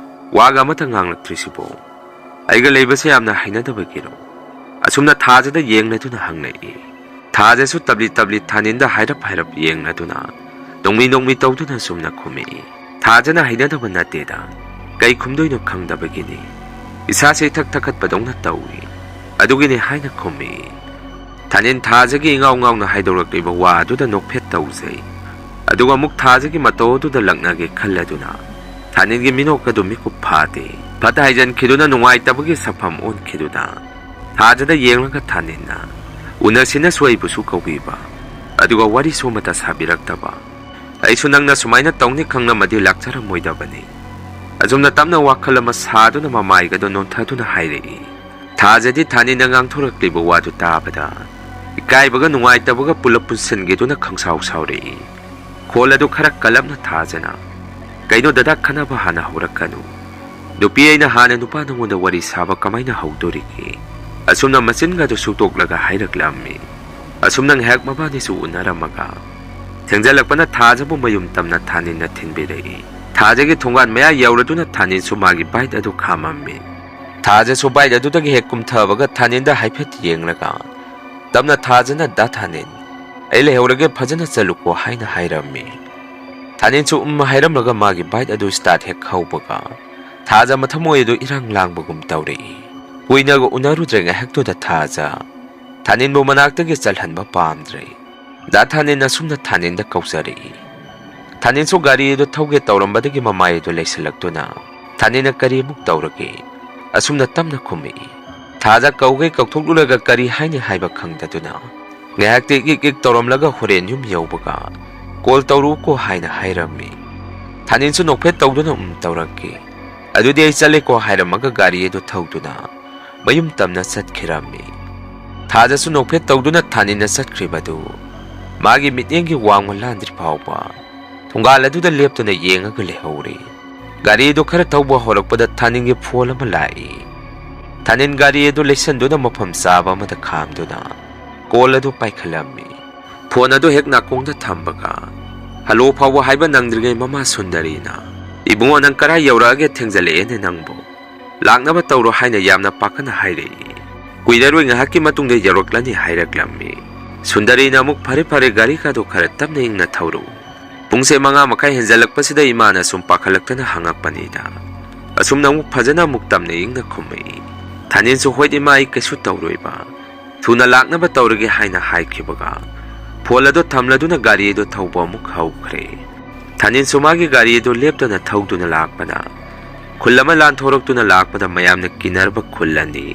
ꯋꯥꯒ ꯑꯃꯇ ꯉꯥꯡꯂꯛꯇ꯭ꯔꯤꯁꯤꯕꯣ? ꯑꯩꯒ ꯂꯩꯕꯁꯦ ꯌꯥꯝꯅ ꯍꯩꯅꯗꯕꯒꯤꯔꯣ?" ꯑꯁꯨꯝꯅ ꯊꯥꯖꯗ ꯌꯦꯡꯂꯗꯨꯅ ꯍꯪꯂꯛꯏ꯫ ꯊꯥꯖꯁꯨ ꯇꯞꯂꯤ ꯇꯞꯂꯤ ꯊꯥꯅꯤꯟꯗ ꯍꯥꯏꯔꯞ ꯍꯥꯏꯔꯞ ꯌꯦꯡꯂꯗꯨꯅ ꯅꯣꯡꯃꯤ ꯅꯣꯡꯃꯤ ꯇꯧꯗꯨꯅ ꯑꯁꯨꯝꯅ ꯈꯨꯝꯃꯛꯏ꯫ ꯊꯥꯖꯅ ꯍꯩꯅꯗꯕ ꯅꯠꯇꯦꯗ, ꯀꯩ ꯈꯨꯝꯗꯣꯏꯅꯣ ꯈꯪꯗꯕꯒꯤꯅꯤ꯫ ꯏꯁꯥꯁꯦ ꯏꯊꯛ ꯊꯛꯀꯠꯄꯗꯧꯅ ꯇꯧꯏ꯫ ꯑꯗꯨꯒꯤꯅꯤ ꯍꯥꯏꯅ ꯈꯨꯝꯃꯤ꯫ ꯊꯥꯅꯤꯟ ꯊꯥꯖꯒꯤ ꯏꯉꯥꯎ ꯉꯥꯎꯅ ꯍꯥꯏꯗꯣꯔꯛꯂꯤꯕ ꯋꯥ ꯑꯗꯨꯗ ꯅꯣꯛꯐꯦꯠ ꯇꯧꯖꯩ꯫ ꯑꯗꯨꯒ ꯑꯃꯨꯛ ꯊꯥꯖꯒꯤ ꯃꯇꯧ ꯑꯗꯨꯗ ꯂꯛꯅꯒꯦ ꯈꯜꯂꯗꯨꯅ ꯊꯥꯅꯤꯟꯒꯤ ꯃꯤꯅꯣꯛ ꯑꯗꯨ ꯃꯤꯀꯨꯞ ꯐꯥꯗꯦ꯫ ꯐꯠ ꯍꯥꯏꯖꯤꯟꯈꯤꯗꯨꯅ ꯅꯨꯡꯉꯥꯏꯇꯕꯒꯤ ꯁꯛꯐꯝ ꯑꯣꯟꯈꯤꯗꯨꯅ ꯊꯥꯖꯗ ꯌꯦꯡꯂꯒ ꯊꯥꯅꯤꯟꯅ, "ꯎꯅꯁꯤꯅꯁꯨ ꯑꯩꯕꯨꯁꯨ ꯀꯧꯕꯤꯕ, ꯑꯗꯨꯒ ꯋꯥꯔꯤꯁꯨ ꯑꯃꯠꯇ ꯁꯥꯕꯤꯔꯛꯇꯕ꯫ ꯑꯩꯁꯨ ꯅꯪꯅ ꯁꯨꯃꯥꯏꯅ ꯇꯧꯅꯤ ꯈꯪꯂꯝꯃꯗꯤ ꯂꯥꯛꯆꯔꯝꯃꯣꯏꯗꯕꯅꯤ꯫ ꯑꯁꯨꯝꯅ ꯇꯞꯅ ꯋꯥꯈꯜ ꯑꯃ ꯁꯥꯗꯨꯅ ꯃꯃꯥꯏꯒꯗꯣ ꯅꯣꯟꯊꯗꯨꯅ ꯍꯥꯏꯔꯛꯏ꯫ ꯊꯥꯖꯗꯤ ꯊꯥꯅꯤꯟꯅ ꯉꯥꯡꯊꯣꯔꯛꯂꯤꯕ ꯋꯥꯗꯨ ꯇꯥꯕꯗ ꯏꯀꯥꯏꯕꯒ ꯅꯨꯡꯉꯥꯏꯇꯕꯒ ꯄꯨꯂꯞ ꯄꯨꯟꯁꯤꯟꯈꯤꯗꯨꯅ ꯈꯪꯁꯥꯎ ꯁꯥꯎꯔꯛꯏ꯫ ꯈꯣꯜ ꯑꯗꯨ ꯈꯔ ꯀꯜꯂꯞꯅ ꯊꯥꯖꯅ, "ꯀꯩꯅꯣ ꯗꯗꯥ, ꯈꯟꯅꯕ ꯍꯥꯟꯅ ꯍꯧꯔꯛꯀꯅꯨ꯫ ꯅꯨꯄꯤ ꯑꯩꯅ ꯍꯥꯟꯅ ꯅꯨꯄꯥ ꯅꯉꯣꯟꯗ ꯋꯥꯔꯤ ꯁꯥꯕ ꯀꯃꯥꯏꯅ ꯍꯧꯗꯣꯔꯤꯒꯦ?" ꯑꯁꯨꯝꯅ ꯃꯆꯤꯟꯒꯗꯨ ꯁꯨꯛꯇꯣꯛꯂꯒ ꯍꯥꯏꯔꯛꯂꯝꯃꯤ꯫ ꯑꯁꯨꯝꯅ ꯉꯥꯏꯍꯥꯛ ꯃꯕꯥꯅꯤꯁꯨ ꯎꯅꯔꯝꯃꯒ ꯊꯦꯡꯖꯜꯂꯛꯄꯅ ꯊꯥꯖꯕꯨ ꯃꯌꯨꯝ ꯇꯝꯅ ꯊꯥꯅꯤꯟꯅ ꯊꯤꯟꯕꯤꯔꯛꯏ꯫ ꯊꯥꯖꯒꯤ ꯊꯣꯡꯒꯥꯟ ꯃꯌꯥ ꯌꯧꯔꯗꯨꯅ ꯊꯥꯅꯤꯟꯁꯨ ꯃꯥꯒꯤ ꯕꯥꯏꯛ ꯑꯗꯨ ꯈꯥꯝꯃꯝꯃꯤ꯫ ꯊꯥꯖꯁꯨ ꯕꯥꯏꯛ ꯑꯗꯨꯗꯒꯤ ꯍꯦꯛ ꯀꯨꯝꯊꯕꯒ ꯊꯥꯅꯤꯟꯗ ꯍꯥꯏꯐꯦꯠ ꯌꯦꯡꯂꯒ ꯇꯞꯅ ꯊꯥꯖꯅ, "ꯗꯥ ꯊꯥꯅꯤꯟ, ꯑꯩ ꯂꯩꯍꯧꯔꯒꯦ, ꯐꯖꯅ ꯆꯠꯂꯨꯀꯣ" ꯍꯥꯏꯅ ꯍꯥꯏꯔꯝꯃꯤ꯫ ꯊꯥꯅꯤꯟꯁꯨ ꯎꯝ ꯍꯥꯏꯔꯝꯂꯒ ꯃꯥꯒꯤ ꯕꯥꯏꯛ ꯑꯗꯨ ꯁ꯭ꯇꯥꯔꯠ ꯍꯦꯛ ꯍꯧꯕꯒ ꯊꯥꯖ ꯃꯊꯃꯣꯏ ꯑꯗꯨ ꯏꯔꯥꯡ ꯂꯥꯡꯕꯒꯨꯝ ꯇꯧꯔꯛꯏ꯫ ꯀꯨꯏꯅꯒ ꯎꯅꯔꯨꯗ꯭ꯔꯦ ꯉꯥꯏꯍꯥꯛꯇꯨꯗ ꯊꯥꯖ ꯊꯥꯅꯤꯟꯕꯨ ꯃꯅꯥꯛꯇꯒꯤ ꯆꯠꯍꯟꯕ ꯄꯥꯝꯗ꯭ꯔꯦ꯫ ꯗꯥ ꯊꯥꯅꯤꯟ ꯑꯁꯨꯝꯅ ꯊꯥꯅꯤꯟꯗ ꯀꯧꯖꯔꯛꯏ꯫ ꯊꯥꯅꯤꯟꯁꯨ ꯒꯥꯔꯤ ꯑꯗꯨ ꯊꯧꯒꯦ ꯇꯧꯔꯝꯕꯗꯒꯤ ꯃꯃꯥꯏ ꯑꯗꯨ ꯂꯩꯁꯤꯜꯂꯛꯇꯨꯅ ꯊꯥꯅꯤꯟꯅ ꯀꯔꯤꯃꯨꯛ ꯇꯧꯔꯒꯦ? ꯑꯁꯨꯝꯅ ꯇꯞꯅ ꯈꯨꯝꯃꯛꯏ꯫ ꯊꯥꯖ ꯀꯧꯒꯦ ꯀꯧꯊꯣꯛꯂꯨꯔꯒ ꯀꯔꯤ ꯍꯥꯏꯅꯤ ꯍꯥꯏꯕ ꯈꯪꯗꯗꯨꯅ ꯉꯥꯏꯍꯥꯛꯇꯤ ꯏꯛ ꯏꯛ ꯇꯧꯔꯝꯂꯒ ꯍꯣꯔꯦꯟ ꯌꯨꯝ ꯌꯧꯕꯒ "ꯀꯣꯜ ꯇꯧꯔꯛꯎꯀꯣ" ꯍꯥꯏꯅ ꯍꯥꯏꯔꯝꯃꯤ꯫ ꯊꯥꯅꯤꯟꯁꯨ ꯅꯣꯛꯐꯦꯠ ꯇꯧꯗꯨꯅ "ꯎꯝ, ꯇꯧꯔꯛꯀꯦ꯫ ꯑꯗꯨꯗꯤ ꯑꯩ ꯆꯠꯂꯦꯀꯣ" ꯍꯥꯏꯔꯝꯃꯒ ꯒꯥꯔꯤ ꯑꯗꯨ ꯊꯧꯗꯨꯅ ꯃꯌꯨꯝ ꯇꯝꯅ ꯆꯠꯈꯤꯔꯝꯃꯤ꯫ ꯊꯥꯖꯁꯨ ꯅꯣꯛꯐꯦꯠ ꯇꯧꯗꯨꯅ ꯊꯥꯅꯤꯟꯅ ꯆꯠꯈ꯭ꯔꯤꯕꯗꯨ ꯃꯥꯒꯤ ꯃꯤꯠꯌꯦꯡꯒꯤ ꯋꯥꯡꯃ ꯂꯥꯟꯗ꯭ꯔꯤ ꯐꯥꯎꯕ ꯊꯣꯡꯒꯥꯜ ꯑꯗꯨꯗ ꯂꯦꯞꯇꯨꯅ ꯌꯦꯡꯉꯒ ꯂꯩꯍꯧꯔꯦ꯫ ꯒꯥꯔꯤ ꯑꯗꯨ ꯈꯔ ꯊꯧꯕ ꯍꯧꯔꯛꯄꯗ ꯊꯥꯅꯤꯟꯒꯤ ꯐꯣꯟ ꯑꯃ ꯂꯥꯛꯏ꯫ ꯊꯥꯅꯤꯟ ꯒꯥꯔꯤ ꯑꯗꯨ ꯂꯩꯁꯟꯗꯨꯅ ꯃꯐꯝ ꯆꯥꯕ ꯑꯃꯗ ꯈꯥꯝꯗꯨꯅ ꯀꯣꯜ ꯑꯗꯨ ꯄꯥꯏꯈꯠꯂꯝꯃꯤ꯫ ꯐꯣꯟ ꯑꯗꯨ ꯍꯦꯛ ꯅꯥꯀꯣꯡꯗ ꯊꯝꯕꯒ "ꯍꯜꯂꯣ" ꯐꯥꯎꯕ ꯍꯥꯏꯕ ꯅꯪꯗ꯭ꯔꯤꯉꯩ ꯃꯃꯥ ꯁꯨꯟꯗꯔꯤꯅ, "ꯏꯕꯨꯡꯉꯣ, ꯅꯪ ꯀꯔꯥꯏ ꯌꯧꯔꯛꯑꯒꯦ? ꯊꯦꯡꯖꯜꯂꯛꯑꯦꯅꯦ ꯅꯪꯕꯨ꯫ ꯂꯥꯛꯅꯕ ꯇꯧꯔꯣ" ꯍꯥꯏꯅ ꯌꯥꯝꯅ ꯄꯥꯈꯠꯅ ꯍꯥꯏꯔꯛꯏ꯫ "ꯀꯨꯏꯔꯔꯣꯏ, ꯉꯥꯏꯍꯥꯛꯀꯤ ꯃꯇꯨꯡꯗ ꯌꯧꯔꯛꯂꯅꯤ" ꯍꯥꯏꯔꯛꯂꯝꯃꯤ꯫ ꯁꯨꯟꯗꯔꯤꯅ ꯑꯃꯨꯛ, "ꯐꯔꯦ ꯐꯔꯦ, ꯒꯥꯔꯤꯒꯗꯣ ꯈꯔ ꯇꯞꯅ ꯏꯪꯅ ꯊꯧꯔꯛꯎ꯫ ꯄꯨꯡꯁꯦ ꯃꯉꯥ ꯃꯈꯥꯏ ꯍꯦꯟꯖꯜꯂꯛꯄꯁꯤꯗ ꯏꯃꯥꯅ ꯁꯨꯝ ꯄꯥꯈꯠꯂꯛꯇꯅ ꯍꯪꯉꯛꯄꯅꯤꯗ"꯫ ꯑꯁꯨꯝꯅ ꯑꯃꯨꯛ ꯐꯖꯅ ꯑꯃꯨꯛ ꯇꯞꯅ ꯏꯪꯅ ꯈꯨꯝꯃꯛꯏ꯫ ꯊꯥꯅꯤꯟꯁꯨ, "ꯍꯣꯏ ꯏꯃꯥ, ꯑꯩ ꯀꯩꯁꯨ ꯇꯧꯔꯣꯏꯕ꯫ ꯊꯨꯅ ꯂꯥꯛꯅꯕ ꯇꯧꯔꯒꯦ" ꯍꯥꯏꯅ ꯍꯥꯏꯈꯤꯕꯒ ꯐꯣꯟ ꯑꯗꯨ ꯊꯝꯂꯗꯨꯅ ꯒꯥꯔꯤ ꯑꯗꯨ ꯊꯧꯕ ꯑꯃꯨꯛ ꯍꯧꯈ꯭ꯔꯦ꯫ ꯊꯥꯅꯤꯟꯁꯨ ꯃꯥꯒꯤ ꯒꯥꯔꯤ ꯑꯗꯨ ꯂꯦꯞꯇꯅ ꯊꯧꯗꯨꯅ ꯂꯥꯛꯄꯅ, ꯈꯨꯜ ꯑꯃ ꯂꯥꯟꯊꯣꯔꯛꯇꯨꯅ ꯂꯥꯛꯄꯗ ꯃꯌꯥꯝꯅ ꯀꯤꯅꯔꯕ ꯈꯨꯜ ꯑꯅꯤ,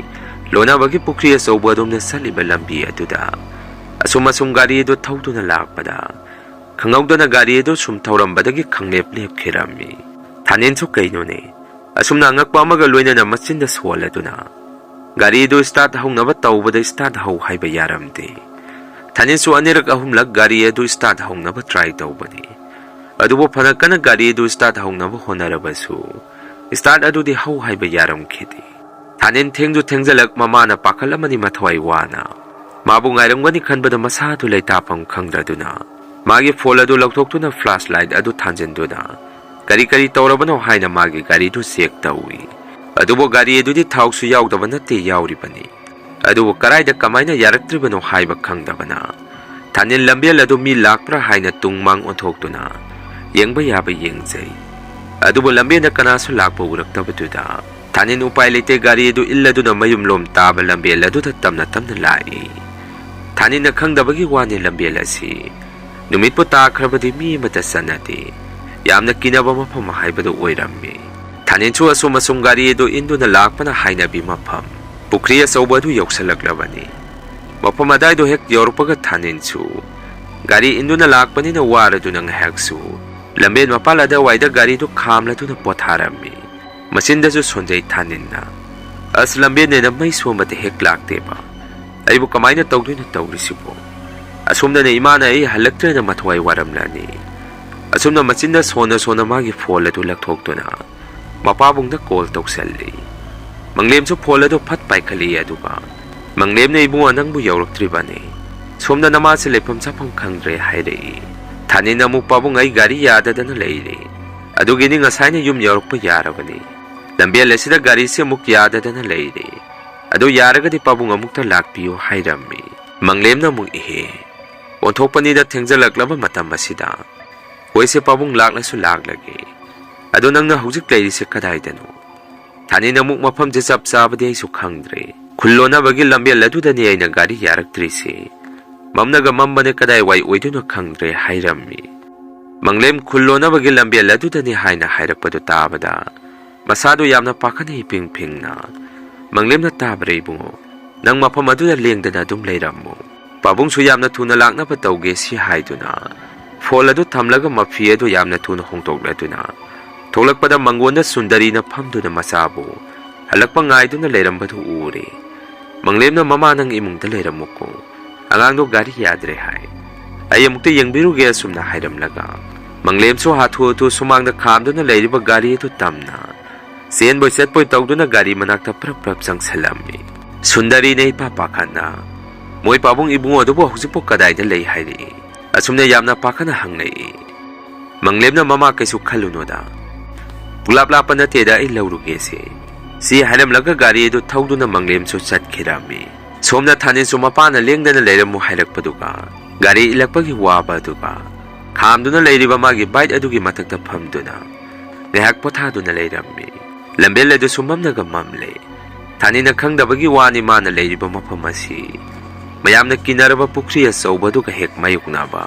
ꯂꯣꯅꯥꯕꯒꯤ ꯄꯨꯈ꯭ꯔꯤ ꯑꯆꯧꯕ ꯑꯗꯣꯝꯗ ꯆꯠꯂꯤꯕ ꯂꯝꯕꯤ ꯑꯗꯨꯗ ꯑꯁꯨꯝ ꯑꯁꯨꯝ ꯒꯥꯔꯤ ꯑꯗꯨ ꯊꯧꯗꯨꯅ ꯂꯥꯛꯄꯗ, ꯈꯪꯍꯧꯗꯅ ꯒꯥꯔꯤ ꯑꯗꯨ ꯁꯨꯝ ꯊꯧꯔꯝꯕꯗꯒꯤ ꯈꯪꯂꯦꯞ ꯂꯦꯞꯈꯤꯔꯝꯃꯤ꯫ ꯊꯥꯅꯤꯟꯁꯨ ꯀꯩꯅꯣꯅꯦ, ꯑꯁꯨꯝꯅ ꯑꯉꯛꯄ ꯑꯃꯒ ꯂꯣꯏꯅꯅ ꯃꯆꯤꯟꯗ ꯁꯣꯜꯂꯗꯨꯅ ꯒꯥꯔꯤ ꯑꯗꯨ start ꯍꯧꯅꯕ ꯇꯧꯕꯗ start ꯍꯧ ꯍꯥꯏꯕ ꯌꯥꯔꯝꯗꯦ꯫ ꯊꯥꯅꯤꯟꯁꯨ ꯑꯅꯤꯔꯛ ꯑꯍꯨꯝꯂꯛ ꯒꯥꯔꯤ ꯑꯗꯨ start ꯍꯧꯅꯕ try ꯇꯧꯕꯅꯤ꯫ ꯑꯗꯨꯕꯨ ꯐꯅ ꯀꯟꯅ ꯒꯥꯔꯤ ꯑꯗꯨ start ꯍꯧꯅꯕ ꯍꯣꯠꯅꯔꯕꯁꯨ start ꯑꯗꯨꯗꯤ ꯍꯧ ꯍꯥꯏꯕ ꯌꯥꯔꯝꯈꯤꯗꯦ꯫ ꯊꯥꯅꯤꯟ ꯊꯦꯡꯗꯨ ꯊꯦꯡꯖꯜꯂꯛ ꯃꯃꯥꯅ ꯄꯥꯈꯠꯂꯝꯃꯅꯤ ꯃꯊ꯭ꯋꯥꯏ ꯋꯥꯅ꯫ ꯃꯥꯕꯨ ꯉꯥꯏꯔꯝꯒꯅꯤ ꯈꯟꯕꯗ ꯃꯁꯥꯗꯨ ꯂꯩꯇꯥꯐꯝ ꯈꯪꯗ꯭ꯔꯗꯨꯅ ꯃꯥꯒꯤ phone ꯑꯗꯨ ꯂꯧꯊꯣꯛꯇꯨꯅ flashlight ꯑꯗꯨ ꯊꯥꯟꯖꯤꯟꯗꯨꯅ ꯀꯔꯤ ꯀꯔꯤ ꯇꯧꯔꯕꯅꯣ ꯍꯥꯏꯅ ꯃꯥꯒꯤ ꯒꯥꯔꯤꯗꯨ check ꯇꯧꯏ꯫ ꯑꯗꯨꯕꯨ ꯒꯥꯔꯤ ꯑꯗꯨꯗꯤ ꯊꯥꯎꯁꯨ ꯌꯥꯎꯗꯕ ꯅꯠꯇꯦ ꯌꯥꯎꯔꯤꯕꯅꯤ꯫ ꯑꯗꯨꯕꯨ ꯀꯔꯥꯏꯗ ꯀꯃꯥꯏꯅ ꯌꯥꯔꯛꯇ꯭ꯔꯤꯕꯅꯣ ꯍꯥꯏꯕ ꯈꯪꯗꯕꯅ ꯊꯥꯅꯤꯟ ꯂꯝꯕꯦꯜ ꯑꯗꯨ ꯃꯤ ꯂꯥꯛꯄ꯭ꯔꯥ ꯍꯥꯏꯅ ꯇꯨꯡ ꯃꯥꯡ ꯑꯣꯟꯊꯣꯛꯇꯨꯅ ꯌꯦꯡꯕ ꯌꯥꯕ ꯌꯦꯡꯖꯩ꯫ ꯑꯗꯨꯕꯨ ꯂꯝꯕꯦꯜꯗ ꯀꯅꯥꯁꯨ ꯂꯥꯛꯄ ꯎꯔꯛꯇꯕꯗꯨꯗ ꯊꯥꯅꯤꯟ ꯎꯄꯥꯏ ꯂꯩꯇꯦ ꯒꯥꯔꯤ ꯑꯗꯨ ꯏꯜꯂꯗꯨꯅ ꯃꯌꯨꯝꯂꯣꯝ ꯇꯥꯕ ꯂꯝꯕꯦꯜ ꯑꯗꯨꯗ ꯇꯞꯅ ꯇꯞꯅ ꯂꯥꯛꯏ꯫ ꯊꯥꯅꯤꯟꯅ ꯈꯪꯗꯕꯒꯤ ꯋꯥꯅꯤ ꯂꯝꯕꯦꯜ ꯑꯁꯤ ꯅꯨꯃꯤꯠꯄꯨ ꯇꯥꯈ꯭ꯔꯕꯗꯤ ꯃꯤ ꯑꯃꯠꯇ ꯆꯠꯅꯗꯦ꯫ ꯌꯥꯝꯅ ꯀꯤꯅꯕ ꯃꯐꯝ ꯍꯥꯏꯕꯗꯨ ꯑꯣꯏꯔꯝꯃꯤ꯫ ꯊꯥꯅꯤꯟꯁꯨ ꯑꯁꯨꯝ ꯑꯁꯨꯝ ꯒꯥꯔꯤ ꯑꯗꯨ ꯏꯟꯗꯨꯅ ꯂꯥꯛꯄꯅ ꯍꯥꯏꯅꯕꯤ ꯃꯐꯝ ꯄꯨꯈ꯭ꯔꯤ ꯑꯆꯧꯕ ꯑꯗꯨ ꯌꯧꯁꯜꯂꯛꯂꯕꯅꯤ꯫ ꯃꯐꯝ ꯑꯗꯥꯏꯗꯣ ꯍꯦꯛ ꯌꯧꯔꯛꯄꯒ ꯊꯥꯅꯤꯟꯁꯨ ꯒꯥꯔꯤ ꯏꯟꯗꯨꯅ ꯂꯥꯛꯄꯅꯤꯅ ꯋꯥꯔꯗꯨꯅ ꯉꯥꯏꯍꯥꯛꯁꯨ ꯂꯝꯕꯦꯟ ꯃꯄꯥꯜ ꯑꯗꯋꯥꯏꯗ ꯒꯥꯔꯤꯗꯨ ꯈꯥꯝꯂꯗꯨꯅ ꯄꯣꯊꯥꯔꯝꯃꯤ꯫ ꯃꯆꯤꯟꯗꯁꯨ ꯁꯣꯟꯖꯩ ꯊꯥꯅꯤꯟꯅ, "ꯑꯁ, ꯂꯝꯕꯦꯟꯅꯦꯅ ꯃꯩꯁꯨ ꯑꯃꯠꯇ ꯍꯦꯛ ꯂꯥꯛꯇꯦꯕ꯫ ꯑꯩꯕꯨ ꯀꯃꯥꯏꯅ ꯇꯧꯗꯣꯏꯅꯣ ꯇꯧꯔꯤꯁꯤꯕꯣ? ꯑꯁꯣꯝꯗꯅ ꯏꯃꯥꯅ ꯑꯩ ꯍꯜꯂꯛꯇ꯭ꯔꯦꯅ ꯃꯊ꯭ꯋꯥꯏ ꯋꯥꯔꯝꯂꯅꯤ"꯫ ꯑꯁꯨꯝꯅ ꯃꯆꯤꯟꯗ ꯁꯣꯟꯅ ꯁꯣꯟꯅ ꯃꯥꯒꯤ phone ꯑꯗꯨ ꯂꯧꯊꯣꯛꯇꯨꯅ ꯃꯄꯥꯕꯨꯡꯗ call ꯇꯧꯁꯜꯂꯤ꯫ ꯃꯪꯂꯦꯝꯁꯨ phone ꯑꯗꯨ ꯐꯠ ꯄꯥꯏꯈꯠꯂꯛꯏ꯫ ꯑꯗꯨꯒ ꯃꯪꯂꯦꯝꯅ, "ꯏꯕꯨꯡꯉꯣ, ꯅꯪꯕꯨ ꯌꯧꯔꯛꯇ꯭ꯔꯤꯕꯅꯤ꯫ ꯁꯣꯝꯗ ꯅꯃꯥꯁꯦ ꯂꯩꯐꯝ ꯆꯥꯐꯝ ꯈꯪꯗ꯭ꯔꯦ" ꯍꯥꯏꯔꯛꯏ꯫ ꯊꯥꯅꯤꯟ ꯑꯃꯨꯛ, "ꯄꯥꯕꯨꯡ, ꯑꯩ ꯒꯥꯔꯤ ꯌꯥꯗꯗꯅ ꯂꯩꯔꯦ꯫ ꯑꯗꯨꯒꯤꯅꯤ ꯉꯁꯥꯏꯅ ꯌꯨꯝ ꯌꯧꯔꯛꯄ ꯌꯥꯔꯕꯅꯤ꯫ ꯂꯝꯕꯦꯜ ꯑꯁꯤꯗ ꯒꯥꯔꯤꯁꯦ ꯑꯃꯨꯛ ꯌꯥꯗꯗꯅ ꯂꯩꯔꯦ꯫ ꯑꯗꯨ ꯌꯥꯔꯒꯗꯤ ꯄꯥꯕꯨꯡ ꯑꯃꯨꯛꯇ ꯂꯥꯛꯄꯤꯌꯨ" ꯍꯥꯏꯔꯝꯃꯤ꯫ ꯃꯪꯂꯦꯝꯅ ꯑꯃꯨꯛ, "ꯏꯍꯦ, ꯑꯣꯟꯊꯣꯛꯄꯅꯤꯗ, ꯊꯦꯡꯖꯜꯂꯛꯂꯕ ꯃꯇꯝ ꯑꯁꯤꯗ꯫ ꯍꯣꯏꯁꯦ ꯄꯥꯕꯨꯡ, ꯂꯥꯛꯂꯁꯨ ꯂꯥꯛꯂꯒꯦ꯫ ꯑꯗꯣ ꯅꯪꯅ ꯍꯧꯖꯤꯛ ꯂꯩꯔꯤꯁꯦ ꯀꯗꯥꯏꯗꯅꯣ?" ꯊꯥꯅꯤꯟ ꯑꯃꯨꯛ, "ꯃꯐꯝꯁꯦ ꯆꯞ ꯆꯥꯕꯗꯤ ꯑꯩꯁꯨ ꯈꯪꯗ꯭ꯔꯦ꯫ ꯈꯨꯜ ꯂꯣꯟꯅꯕꯒꯤ ꯂꯝꯕꯦꯜ ꯑꯗꯨꯗꯅꯤ ꯑꯩꯅ ꯒꯥꯔꯤ ꯌꯥꯔꯛꯇ꯭ꯔꯤꯁꯦ꯫ ꯃꯝꯅꯒ ꯃꯝꯕꯅꯦ, ꯀꯗꯥꯏꯋꯥꯏ ꯑꯣꯏꯗꯣꯏꯅꯣ ꯈꯪꯗ꯭ꯔꯦ" ꯍꯥꯏꯔꯝꯃꯤ꯫ ꯃꯪꯂꯦꯝ, "ꯈꯨꯜ ꯂꯣꯟꯅꯕꯒꯤ ꯂꯝꯕꯦꯜ ꯑꯗꯨꯗꯅꯤ" ꯍꯥꯏꯅ ꯍꯥꯏꯔꯛꯄꯗꯨ ꯇꯥꯕꯗ ꯃꯁꯥꯗꯨ ꯌꯥꯝꯅ ꯄꯥꯈꯠꯅ ꯏꯄꯤꯡ ꯐꯤꯡꯅ, "ꯃꯪꯂꯦꯝꯅ ꯇꯥꯕ꯭ꯔꯥ ꯏꯕꯨꯡꯉꯣ? ꯅꯪ ꯃꯐꯝ ꯑꯗꯨꯗ ꯂꯦꯡꯗꯅ ꯑꯗꯨꯝ ꯂꯩꯔꯝꯃꯨ꯫ ꯄꯥꯕꯨꯡꯁꯨ ꯌꯥꯝꯅ ꯊꯨꯅ ꯂꯥꯛꯅꯕ ꯇꯧꯒꯦ" ꯁꯤ ꯍꯥꯏꯗꯨꯅ phone ꯐꯣꯟ ꯑꯗꯨ ꯊꯝꯂꯒ ꯃꯐꯤ ꯑꯗꯨ ꯌꯥꯝꯅ ꯊꯨꯅ ꯍꯣꯡꯗꯣꯛꯂꯗꯨꯅ ꯊꯣꯛꯂꯛꯄꯗ ꯃꯪꯒꯣꯟꯗ ꯁꯨꯟꯗꯔꯤꯅ ꯐꯝꯗꯨꯅ ꯃꯆꯥꯕꯨ ꯍꯜꯂꯛꯄ ꯉꯥꯏꯗꯨꯅ ꯂꯩꯔꯝꯕꯗꯨ ꯎꯔꯦ꯫ "ꯃꯪꯂꯦꯝꯅ, 'ꯃꯃꯥ, ꯅꯪ ꯏꯃꯨꯡꯗ ꯂꯩꯔꯝꯃꯨꯀꯣ, ꯑꯉꯥꯡꯗꯣ ꯒꯥꯔꯤ ꯌꯥꯗ꯭ꯔꯦ ꯍꯥꯏ, ꯑꯩ ꯑꯃꯨꯛꯇ ꯌꯦꯡꯕꯤꯔꯨꯒꯦ,' ꯑꯁꯨꯝꯅ ꯍꯥꯏꯔꯝꯂꯒ ꯃꯪꯂꯦꯝꯁꯨ ꯍꯥꯊꯨ ꯍꯥꯊꯨ ꯁꯨꯃꯥꯡꯗ ꯈꯥꯝꯗꯨꯅ ꯂꯩꯔꯤꯕ ꯒꯥꯔꯤ ꯑꯗꯨ ꯇꯝꯅ ꯆꯦꯟꯕꯣꯏ ꯆꯠꯄꯣꯏ ꯇꯧꯗꯨꯅ ꯒꯥꯔꯤ ꯃꯅꯥꯛꯇ ꯄ꯭ꯔꯞ ꯄ꯭ꯔꯞ ꯆꯪꯁꯤꯜꯂꯝꯃꯤ꯫ ꯁꯨꯟꯗꯔꯤꯅ ꯏꯄꯥ ꯄꯥꯈꯠꯅ, "ꯃꯣꯏ ꯄꯥꯕꯨꯡ ꯏꯕꯨꯡ ꯑꯗꯨꯕꯨ ꯍꯧꯖꯤꯛꯄꯨ ꯀꯗꯥꯏꯗ ꯂꯩ?" ꯍꯥꯏꯔꯛꯏ꯫ ꯑꯁꯨꯝꯅ ꯌꯥꯝꯅ ꯄꯥꯈꯠꯅ ꯍꯪꯂꯛꯏ꯫ ꯃꯪꯂꯦꯝꯅ, "ꯃꯃꯥ, ꯀꯩꯁꯨ ꯈꯜꯂꯨꯅꯨꯗ, ꯄꯨꯂꯥꯞ ꯂꯥꯞꯄ ꯅꯠꯇꯦꯗ, ꯑꯩ ꯂꯧꯔꯨꯒꯦꯁꯦ," ꯁꯤ ꯍꯥꯏꯔꯝꯂꯒ ꯒꯥꯔꯤ ꯑꯗꯨ ꯊꯧꯗꯨꯅ ꯃꯪꯂꯦꯝꯁꯨ ꯆꯠꯈꯤꯔꯝꯃꯤ꯫ ꯁꯣꯝꯅ ꯊꯥꯅꯤꯟꯁꯨ ꯃꯄꯥꯅ ꯂꯦꯡꯗꯅ ꯂꯩꯔꯝꯃꯨ ꯍꯥꯏꯔꯛꯄꯗꯨꯒ ꯒꯥꯔꯤ ꯏꯜꯂꯛꯄꯒꯤ ꯋꯥꯕ ꯑꯗꯨꯒ ꯈꯥꯝꯗꯨꯅ ꯂꯩꯔꯤꯕ ꯃꯥꯒꯤ ꯕꯥꯏꯛ ꯑꯗꯨꯒꯤ ꯃꯊꯛꯇ ꯐꯝꯗꯨꯅ ꯉꯥꯏꯍꯥꯛ ꯄꯣꯊꯥꯗꯨꯅ ꯂꯩꯔꯝꯃꯤ꯫ ꯂꯝꯕꯦꯜ ꯑꯗꯨꯁꯨ ꯃꯝꯅꯒ ꯃꯝꯂꯦ꯫ ꯊꯥꯅꯤꯟꯅ ꯈꯪꯗꯕꯒꯤ ꯋꯥꯅꯤ, ꯃꯥꯅ ꯂꯩꯔꯤꯕ ꯃꯐꯝ ꯑꯁꯤ ꯃꯌꯥꯝꯅ ꯀꯤꯅꯔꯕ ꯄꯨꯈ꯭ꯔꯤ ꯑꯆꯧꯕ ꯑꯗꯨꯒ ꯍꯦꯛ ꯃꯥꯌꯣꯛꯅꯕ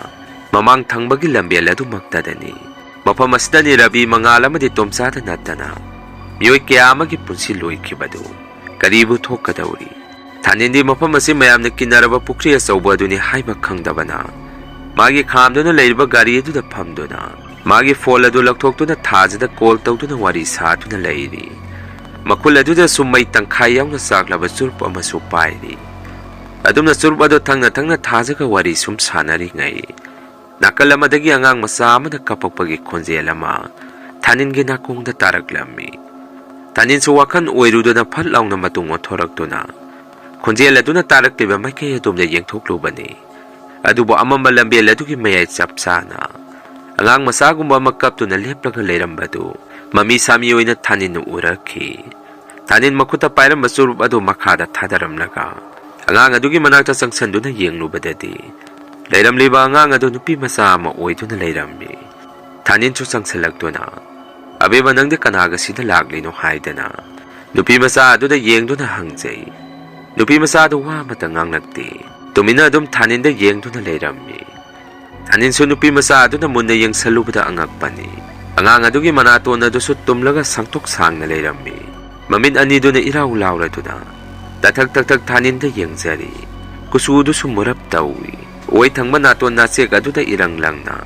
ꯃꯃꯥꯡ ꯊꯪꯕꯒꯤ ꯂꯝꯕꯦꯜ ꯑꯗꯨꯃꯛꯇꯗꯅꯤ꯫ ꯃꯐꯝ ꯑꯁꯤꯗꯅꯤ ꯔꯕꯤ, ꯃꯉꯥꯜ ꯑꯃꯗꯤ ꯇꯣꯝꯆꯥꯗ ꯅꯠꯇꯅ ꯃꯤꯑꯣꯏ ꯀꯌꯥ ꯑꯃꯒꯤ ꯄꯨꯟꯁꯤ ꯂꯣꯏꯈꯤꯕꯗꯨ꯫ ꯀꯔꯤꯕꯨ ꯊꯣꯛꯀꯗꯧꯔꯤ? ꯊꯥꯅꯤꯟꯗꯤ ꯃꯐꯝ ꯑꯁꯤ ꯃꯌꯥꯝꯅ ꯀꯤꯟꯅꯔꯕ ꯄꯨꯈ꯭ꯔꯤ ꯑꯆꯧꯕ ꯑꯗꯨꯅꯤ ꯍꯥꯏꯕ ꯈꯪꯗꯕꯅ, ꯃꯥꯒꯤ ꯈꯥꯝꯗꯨꯅ ꯂꯩꯔꯤꯕ ꯒꯥꯔꯤ ꯑꯗꯨꯗ ꯐꯝꯗꯨꯅ, ꯃꯥꯒꯤ ꯐꯣꯟ ꯑꯗꯨ ꯂꯧꯊꯣꯛꯇꯨꯅ ꯊꯥꯖꯗ ꯀꯣꯜ ꯇꯧꯗꯨꯅ ꯋꯥꯔꯤ ꯁꯥꯗꯨꯅ ꯂꯩꯔꯤ꯫ ꯃꯈꯨꯜ ꯑꯗꯨꯗꯁꯨ ꯃꯩ ꯇꯪꯈꯥꯏ ꯌꯥꯎꯅ ꯆꯥꯛꯂꯕ ꯆꯨꯔꯨꯞ ꯑꯃꯁꯨ ꯄꯥꯏꯔꯤ꯫ ꯑꯗꯨꯝꯅ ꯆꯨꯔꯨꯞ ꯑꯗꯨ ꯊꯪꯅ ꯊꯪꯅ ꯊꯥꯖꯒ ꯋꯥꯔꯤ ꯁꯨꯝ ꯁꯥꯟꯅꯔꯤꯉꯩ, ꯅꯥꯀꯜ ꯑꯃꯗꯒꯤ ꯑꯉꯥꯡ ꯃꯆꯥ ꯑꯃꯅ ꯀꯞꯄꯛꯄꯒꯤ ꯈꯣꯟꯖꯦꯜ ꯑꯃ ꯊꯥꯅꯤꯟꯒꯤ ꯅꯥꯀꯣꯡꯗ ꯇꯥꯔꯛꯂꯝꯃꯤ꯫ ꯊꯥꯅꯤꯟꯁꯨ ꯋꯥꯈꯜ ꯑꯣꯏꯔꯨꯗꯅ ꯐꯠ ꯂꯥꯎꯅ ꯃꯇꯨꯡ ꯑꯣꯟꯊꯣꯔꯛꯇꯨꯅ, ꯈꯣꯟꯖꯦꯜ ꯑꯗꯨꯅ ꯇꯥꯔꯛꯂꯤꯕ ꯃꯥꯏꯀꯩ ꯑꯗꯣꯝꯗ ꯌꯦꯡꯊꯣꯛꯂꯨꯕꯅꯤ꯫ ꯑꯗꯨꯕꯨ ꯑꯃꯝꯕ ꯂꯝꯕꯦꯜ ꯑꯗꯨꯒꯤ ꯃꯌꯥꯏ ꯆꯞ ꯆꯥꯅ ꯑꯉꯥꯡ ꯃꯆꯥꯒꯨꯝꯕ ꯑꯃ ꯀꯞꯇꯨꯅ ꯂꯦꯞꯂꯒ ꯂꯩꯔꯝꯕꯗꯨ ꯃꯃꯤ ꯁꯥꯃꯤ ꯑꯣꯏꯅ ꯊꯥꯅꯤꯟꯅ ꯎꯔꯛꯈꯤ꯫ ꯊꯥꯅꯤꯟ ꯃꯈꯨꯠꯇ ꯄꯥꯏꯔꯝꯕ ꯆꯨꯔꯨꯞ ꯑꯗꯨ ꯃꯈꯥꯗ ꯊꯥꯗꯔꯝꯂꯒ ꯑꯉꯥꯡ ꯑꯗꯨꯒꯤ ꯃꯅꯥꯛꯇ ꯆꯪꯁꯤꯟꯗꯨꯅ ꯌꯦꯡꯂꯨꯕꯗꯗꯤ, ꯂꯩꯔꯝꯂꯤꯕ ꯑꯉꯥꯡ ꯑꯗꯨ ꯅꯨꯄꯤ ꯃꯆꯥ ꯑꯃ ꯑꯣꯏꯗꯨꯅ ꯂꯩꯔꯝꯃꯤ꯫ ꯊꯥꯅꯤꯟꯁꯨ ꯆꯪꯁꯤꯜꯂꯛꯇꯨꯅ, "ꯑꯕꯦꯝꯃ, ꯅꯪꯗꯤ ꯀꯅꯥꯒ ꯁꯤꯗ ꯂꯥꯛꯂꯤꯅꯣ?" ꯍꯥꯏꯗꯅ ꯅꯨꯄꯤ ꯃꯆꯥ ꯑꯗꯨꯗ ꯌꯦꯡꯗꯨꯅ ꯍꯪꯖꯩ꯫ ꯅꯨꯄꯤ ꯃꯆꯥ ꯑꯗꯨ ꯋꯥ ꯑꯃꯠꯇ ꯉꯥꯡꯂꯛꯇꯦ꯫ ꯇꯨꯃꯤꯟꯅ ꯑꯗꯨꯝ ꯊꯥꯅꯤꯟꯗ ꯌꯦꯡꯗꯨꯅ ꯂꯩꯔꯝꯃꯤ꯫ ꯊꯥꯅꯤꯟꯁꯨ ꯅꯨꯄꯤ ꯃꯆꯥ ꯑꯗꯨꯅ ꯃꯨꯟꯅ ꯌꯦꯡꯁꯜꯂꯨꯕꯗ ꯑꯉꯛꯄꯅꯤ꯫ ꯑꯉꯥꯡ ꯑꯗꯨꯒꯤ ꯃꯅꯥꯇꯣꯟ ꯑꯗꯨꯁꯨ ꯇꯨꯝꯂꯒ ꯁꯥꯡꯇꯣꯛ ꯁꯥꯡꯅ ꯂꯩꯔꯝꯃꯤ꯫ ꯃꯃꯤꯠ ꯑꯅꯤꯗꯨꯅ ꯏꯔꯥꯎ ꯂꯥꯎꯔꯗꯨꯅ ꯇꯊꯛ ꯇꯊꯛ ꯊꯥꯅꯤꯟꯗ ꯌꯦꯡꯖꯔꯤ꯫ ꯀꯨꯆꯨꯗꯨꯁꯨ ꯃꯨꯔꯞ ꯇꯧꯏ꯫ ꯑꯣꯏ ꯊꯪꯕ ꯅꯥꯇꯣꯟ ꯅꯥꯆꯦꯛ ꯑꯗꯨꯗ ꯏꯔꯪ ꯂꯪꯅ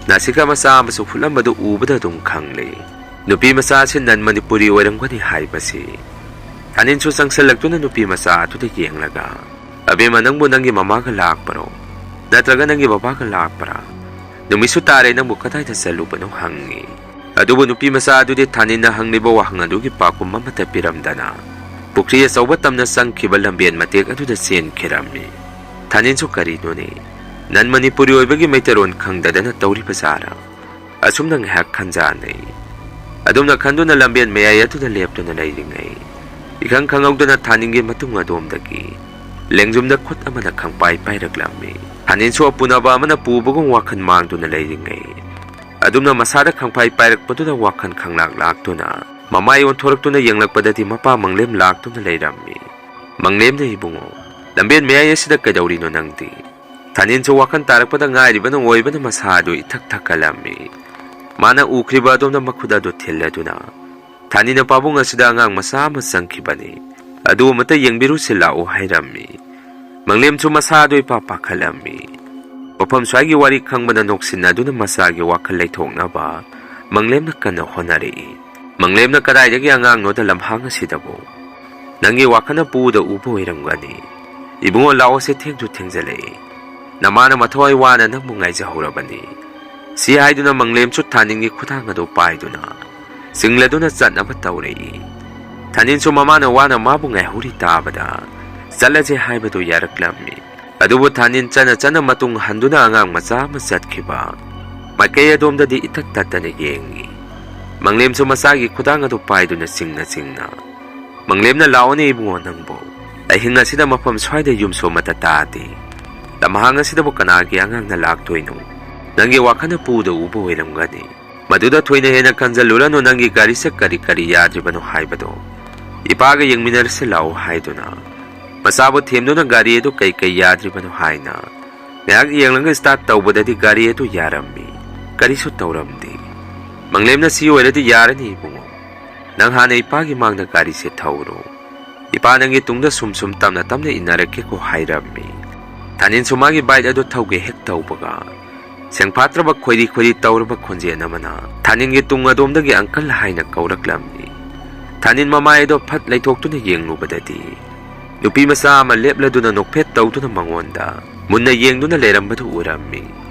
ꯅꯥꯁꯤꯀꯥ ꯃꯆꯥ ꯑꯃꯁꯨ ꯍꯨꯠꯂꯝꯕꯗꯨ ꯎꯕꯗ ꯑꯗꯨꯝ ꯈꯪꯂꯦ꯫ ꯅꯨꯄꯤ ꯃꯆꯥ ꯑꯁꯤ ꯅꯟ ꯃꯅꯤꯄꯨꯔꯤ ꯑꯣꯏꯔꯝꯒꯅꯤ ꯍꯥꯏꯕꯁꯤ꯫ ꯊꯥꯅꯤꯟꯁꯨ ꯆꯪꯁꯤꯜꯂꯛꯇꯨꯅ ꯅꯨꯄꯤ ꯃꯆꯥ ꯑꯗꯨꯗ ꯌꯦꯡꯂꯒ, "ꯑꯕꯦꯝꯃ, ꯅꯪꯕꯨ ꯅꯪꯒꯤ ꯃꯃꯥꯒ ꯂꯥꯛꯄꯔꯣ? ꯅꯠꯇ꯭ꯔꯒ ꯅꯪꯒꯤ ꯕꯕꯥꯒ ꯂꯥꯛꯄꯔꯥ? ꯅꯨꯃꯤꯠꯁꯨ ꯇꯥꯔꯦ, ꯅꯪꯕꯨ ꯀꯗꯥꯏꯗ ꯆꯠꯂꯨꯕꯅꯣ?" ꯍꯪꯉꯤ꯫ ꯑꯗꯨꯕꯨ ꯅꯨꯄꯤ ꯃꯆꯥ ꯑꯗꯨꯗꯤ ꯊꯥꯅꯤꯟꯅ ꯍꯪꯂꯤꯕ ꯋꯥꯍꯪ ꯑꯗꯨꯒꯤ ꯄꯥꯎꯈꯨꯝ ꯑꯃꯠꯇ ꯄꯤꯔꯝꯗꯅ, ꯄꯨꯈ꯭ꯔꯤ ꯑꯆꯧꯕ ꯇꯝꯅ ꯆꯪꯈꯤꯕ ꯂꯝꯕꯦꯟ ꯃꯇꯦꯛ ꯑꯗꯨꯗ ꯆꯦꯟꯈꯤꯔꯝꯃꯤ꯫ ꯊꯥꯅꯤꯟꯁꯨ ꯀꯔꯤꯅꯣꯅꯦ, ꯅꯟ ꯃꯅꯤꯄꯨꯔꯤ ꯑꯣꯏꯕꯒꯤ ꯃꯩꯇꯩꯔꯣꯟ ꯈꯪꯗꯗꯅ ꯇꯧꯔꯤꯕ ꯖꯥꯔꯥ? ꯑꯁꯨꯝꯅ ꯉꯥꯏꯍꯥꯛ ꯈꯟꯖꯥꯟꯅꯩ꯫ ꯑꯗꯨꯝꯅ ꯈꯟꯗꯨꯅ ꯂꯝꯕꯦꯟ ꯃꯌꯥꯏ ꯑꯗꯨꯗ ꯂꯦꯞꯇꯨꯅ ꯂꯩꯔꯤꯉꯩ, ꯏꯈꯪ ꯈꯪꯍꯧꯗꯅ ꯊꯥꯅꯤꯟꯒꯤ ꯃꯇꯨꯡ ꯑꯗꯣꯝꯗꯒꯤ ꯂꯦꯡꯖꯨꯝꯗ ꯈꯨꯠ ꯑꯃꯅ ꯈꯪꯄꯥꯏ ꯄꯥꯏꯔꯛꯂꯝꯃꯤ꯫ ꯊꯥꯅꯤꯟꯁꯨ ꯑꯄꯨꯅꯕ ꯑꯃꯅ ꯄꯨꯕꯒꯨꯝ ꯋꯥꯈꯜ ꯃꯥꯡꯗꯨꯅ ꯂꯩꯔꯤꯉꯩ, ꯑꯗꯨꯝꯅ ꯃꯁꯥꯗ ꯈꯪꯄꯥꯏ ꯄꯥꯏꯔꯛꯄꯗꯨꯗ ꯋꯥꯈꯜ ꯈꯪꯂꯥꯛ ꯂꯥꯛꯇꯨꯅ ꯃꯃꯥꯏ ꯑꯣꯟꯊꯣꯔꯛꯇꯨꯅ ꯌꯦꯡꯂꯛꯄꯗꯗꯤ ꯃꯄꯥ ꯃꯪꯂꯦꯝ ꯂꯥꯛꯇꯨꯅ ꯂꯩꯔꯝꯃꯤ꯫ "ꯃꯪꯂꯦꯝꯅ, ꯏꯕꯨꯡꯉꯣ, ꯂꯝꯕꯦꯟ ꯃꯌꯥꯏ ꯑꯁꯤꯗ ꯀꯩꯗꯧꯔꯤꯅꯣ ꯅꯪꯗꯤ?" ꯊꯥꯅꯤꯟꯁꯨ ꯋꯥꯈꯜ ꯇꯥꯔꯛꯄꯗ ꯉꯥꯏꯔꯤꯕꯅ ꯑꯣꯏꯕꯅ ꯃꯁꯥ ꯑꯗꯨ ꯏꯊꯛ ꯊꯛꯀꯠꯂꯝꯃꯤ꯫ ꯃꯥꯅ ꯎꯈ꯭ꯔꯤꯕ ꯑꯗꯣꯝꯗ ꯃꯈꯨꯠ ꯑꯗꯨ ꯊꯤꯜꯂꯗꯨꯅ, "ꯊꯥꯅꯤꯟꯅ ꯄꯥꯕꯨꯡ ꯑꯁꯤꯗ ꯑꯉꯥꯡ ꯃꯆꯥ ꯑꯃ ꯆꯪꯈꯤꯕꯅꯤ꯫ ꯑꯗꯨ ꯑꯃꯇ ꯌꯦꯡꯕꯤꯔꯨꯁꯤ ꯂꯥꯛꯎ" ꯍꯥꯏꯔꯝꯃꯤ꯫ ꯃꯪꯂꯦꯝꯁꯨ ꯃꯁꯥ ꯑꯗꯨ ꯏꯄꯥ ꯄꯥꯈꯠꯂꯝꯃꯤ꯫ ꯃꯐꯝ ꯁ꯭ꯋꯥꯏꯒꯤ ꯋꯥꯔꯤ ꯈꯪꯕꯅ ꯅꯣꯛꯁꯤꯟꯅꯗꯨꯅ ꯃꯆꯥꯒꯤ ꯋꯥꯈꯜ ꯂꯩꯊꯣꯛꯅꯕ ꯃꯪꯂꯦꯝꯅ ꯀꯟꯅ ꯍꯣꯠꯅꯔꯛꯏ꯫ ꯃꯪꯂꯦꯝꯅ ꯀꯗꯥꯏꯗꯒꯤ ꯑꯉꯥꯡꯅꯣꯗ ꯂꯝꯍꯥꯡ ꯑꯁꯤꯗꯕꯨ? "ꯅꯪꯒꯤ ꯋꯥꯈꯜꯅ ꯄꯨꯗ ꯎꯕ ꯑꯣꯏꯔꯝꯒꯅꯤ꯫ ꯏꯕꯨꯡꯉꯣ, ꯂꯥꯛꯑꯣꯁꯦ, ꯊꯦꯡꯁꯨ ꯊꯦꯡꯖꯜꯂꯛꯏ꯫ ꯅꯃꯥꯅ ꯃꯊꯋꯥꯏ ꯋꯥꯅ ꯅꯪꯕꯨ ꯉꯥꯏꯖꯍꯧꯔꯕꯅꯤ"꯫ ꯁꯤ ꯍꯥꯏꯗꯨꯅ ꯃꯪꯂꯦꯝꯁꯨ ꯊꯥꯅꯤꯟꯒꯤ ꯈꯨꯗꯥꯡ ꯑꯗꯨ ꯄꯥꯏꯗꯨꯅ ꯆꯤꯡꯂꯗꯨꯅ ꯆꯠꯅꯕ ꯇꯧꯔꯛꯏ꯫ ꯊꯥꯅꯤꯟꯁꯨ ꯃꯃꯥꯅ ꯋꯥꯅ ꯃꯥꯕꯨ ꯉꯥꯏꯍꯧꯔꯤ ꯇꯥꯕꯗ ꯆꯠꯂꯁꯦ ꯍꯥꯏꯕꯗꯨ ꯌꯥꯔꯛꯂꯝꯃꯤ꯫ ꯑꯗꯨꯕꯨ ꯊꯥꯅꯤꯟ ꯆꯠꯅ ꯆꯠꯅ ꯃꯇꯨꯡ ꯍꯟꯗꯨꯅ ꯑꯉꯥꯡ ꯃꯆꯥ ꯑꯃ ꯆꯠꯈꯤꯕ ꯃꯥꯏꯀꯩ ꯑꯗꯣꯝꯗꯗꯤ ꯏꯇꯠ ꯇꯠꯇꯅ ꯌꯦꯡꯉꯤ꯫ ꯃꯪꯂꯦꯝꯁꯨ ꯃꯆꯥꯒꯤ ꯈꯨꯗꯥꯡ ꯑꯗꯨ ꯄꯥꯏꯗꯨꯅ ꯆꯤꯡꯅ ꯆꯤꯡꯅ, "ꯃꯪꯂꯦꯝꯅ, ꯂꯥꯛꯑꯣꯅꯦ ꯏꯕꯨꯡꯉꯣ ꯅꯪꯕꯨ꯫ ꯑꯍꯤꯡ ꯑꯁꯤꯗ ꯃꯐꯝ ꯁ꯭ꯋꯥꯏꯗ ꯌꯨꯝꯁꯨ ꯑꯃꯠꯇ ꯇꯥꯗꯦ꯫ ꯂꯝꯍꯥꯡ ꯑꯁꯤꯗꯕꯨ ꯀꯅꯥꯒꯤ ꯑꯉꯥꯡꯅ ꯂꯥꯛꯇꯣꯏꯅꯣ? ꯅꯪꯒꯤ ꯋꯥꯈꯜꯅ ꯄꯨꯗ ꯎꯕ ꯑꯣꯏꯔꯝꯒꯅꯤ꯫ ꯃꯗꯨꯗ ꯊꯣꯏꯅ ꯍꯦꯟꯅ ꯈꯟꯖꯜꯂꯨꯔꯅꯨ, ꯅꯪꯒꯤ ꯒꯥꯔꯤꯁꯦ ꯀꯔꯤ ꯀꯔꯤ ꯌꯥꯗ꯭ꯔꯤꯕꯅꯣ ꯍꯥꯏꯕꯗꯣ ꯏꯄꯥꯒ ꯌꯦꯡꯃꯤꯟꯅꯔꯁꯤ ꯂꯥꯛꯑꯣ" ꯍꯥꯏꯗꯨꯅ ꯃꯆꯥꯕꯨ ꯊꯦꯝꯗꯨꯅ ꯒꯥꯔꯤ ꯑꯗꯨ ꯀꯩ ꯀꯩ ꯌꯥꯗ꯭ꯔꯤꯕꯅꯣ ꯍꯥꯏꯅ ꯉꯥꯏꯍꯥꯛ ꯌꯦꯡꯂꯒ start ꯇꯧꯕꯗꯗꯤ ꯒꯥꯔꯤ ꯑꯗꯨ ꯌꯥꯔꯝꯃꯤ꯫ ꯀꯔꯤꯁꯨ ꯇꯧꯔꯝꯗꯦ꯫ ꯃꯪꯂꯦꯝꯅ, "ꯁꯤ ꯑꯣꯏꯔꯗꯤ ꯌꯥꯔꯅꯤ ꯏꯕꯨꯡꯉꯣ꯫ ꯅꯪ ꯍꯥꯟꯅ ꯏꯄꯥꯒꯤ ꯃꯥꯡꯗ ꯒꯥꯔꯤꯁꯦ ꯊꯧꯔꯣ꯫ ꯏꯄꯥ ꯅꯪꯒꯤ ꯇꯨꯡꯗ ꯁꯨꯝ ꯁꯨꯝ ꯇꯞꯅ ꯇꯞꯅ ꯏꯟꯅꯔꯛꯀꯦꯀꯣ" ꯍꯥꯏꯔꯝꯃꯤ꯫ ꯊꯥꯅꯤꯟꯁꯨ ꯃꯥꯒꯤ bike ꯑꯗꯨ ꯊꯧꯒꯦ ꯍꯦꯛ ꯇꯧꯕꯒ, ꯁꯦꯡꯐꯥꯠꯇ꯭ꯔꯕ ꯈꯣꯏꯔꯤ ꯈꯣꯏꯔꯤ ꯇꯧꯔꯕ ꯈꯣꯟꯖꯦꯜ ꯑꯃꯅ ꯊꯥꯅꯤꯟꯒꯤ ꯇꯨꯡ ꯑꯗꯣꯝꯗꯒꯤ "uncle" ꯍꯥꯏꯅ ꯀꯧꯔꯛꯂꯝꯃꯤ꯫ ꯊꯥꯅꯤꯟ ꯃꯃꯥꯏ ꯑꯗꯣ ꯐꯠ ꯂꯩꯊꯣꯛꯇꯨꯅ ꯌꯦꯡꯂꯨꯕꯗꯗꯤ, ꯅꯨꯄꯤ ꯃꯆꯥ ꯑꯃ ꯂꯦꯞꯂꯗꯨꯅ ꯅꯣꯛꯐꯦꯠ ꯇꯧꯗꯨꯅ ꯃꯉꯣꯟꯗ ꯃꯨꯟꯅ ꯌꯦꯡꯗꯨꯅ ꯂꯩꯔꯝꯕꯗꯨ ꯎꯔꯝꯃꯤ꯫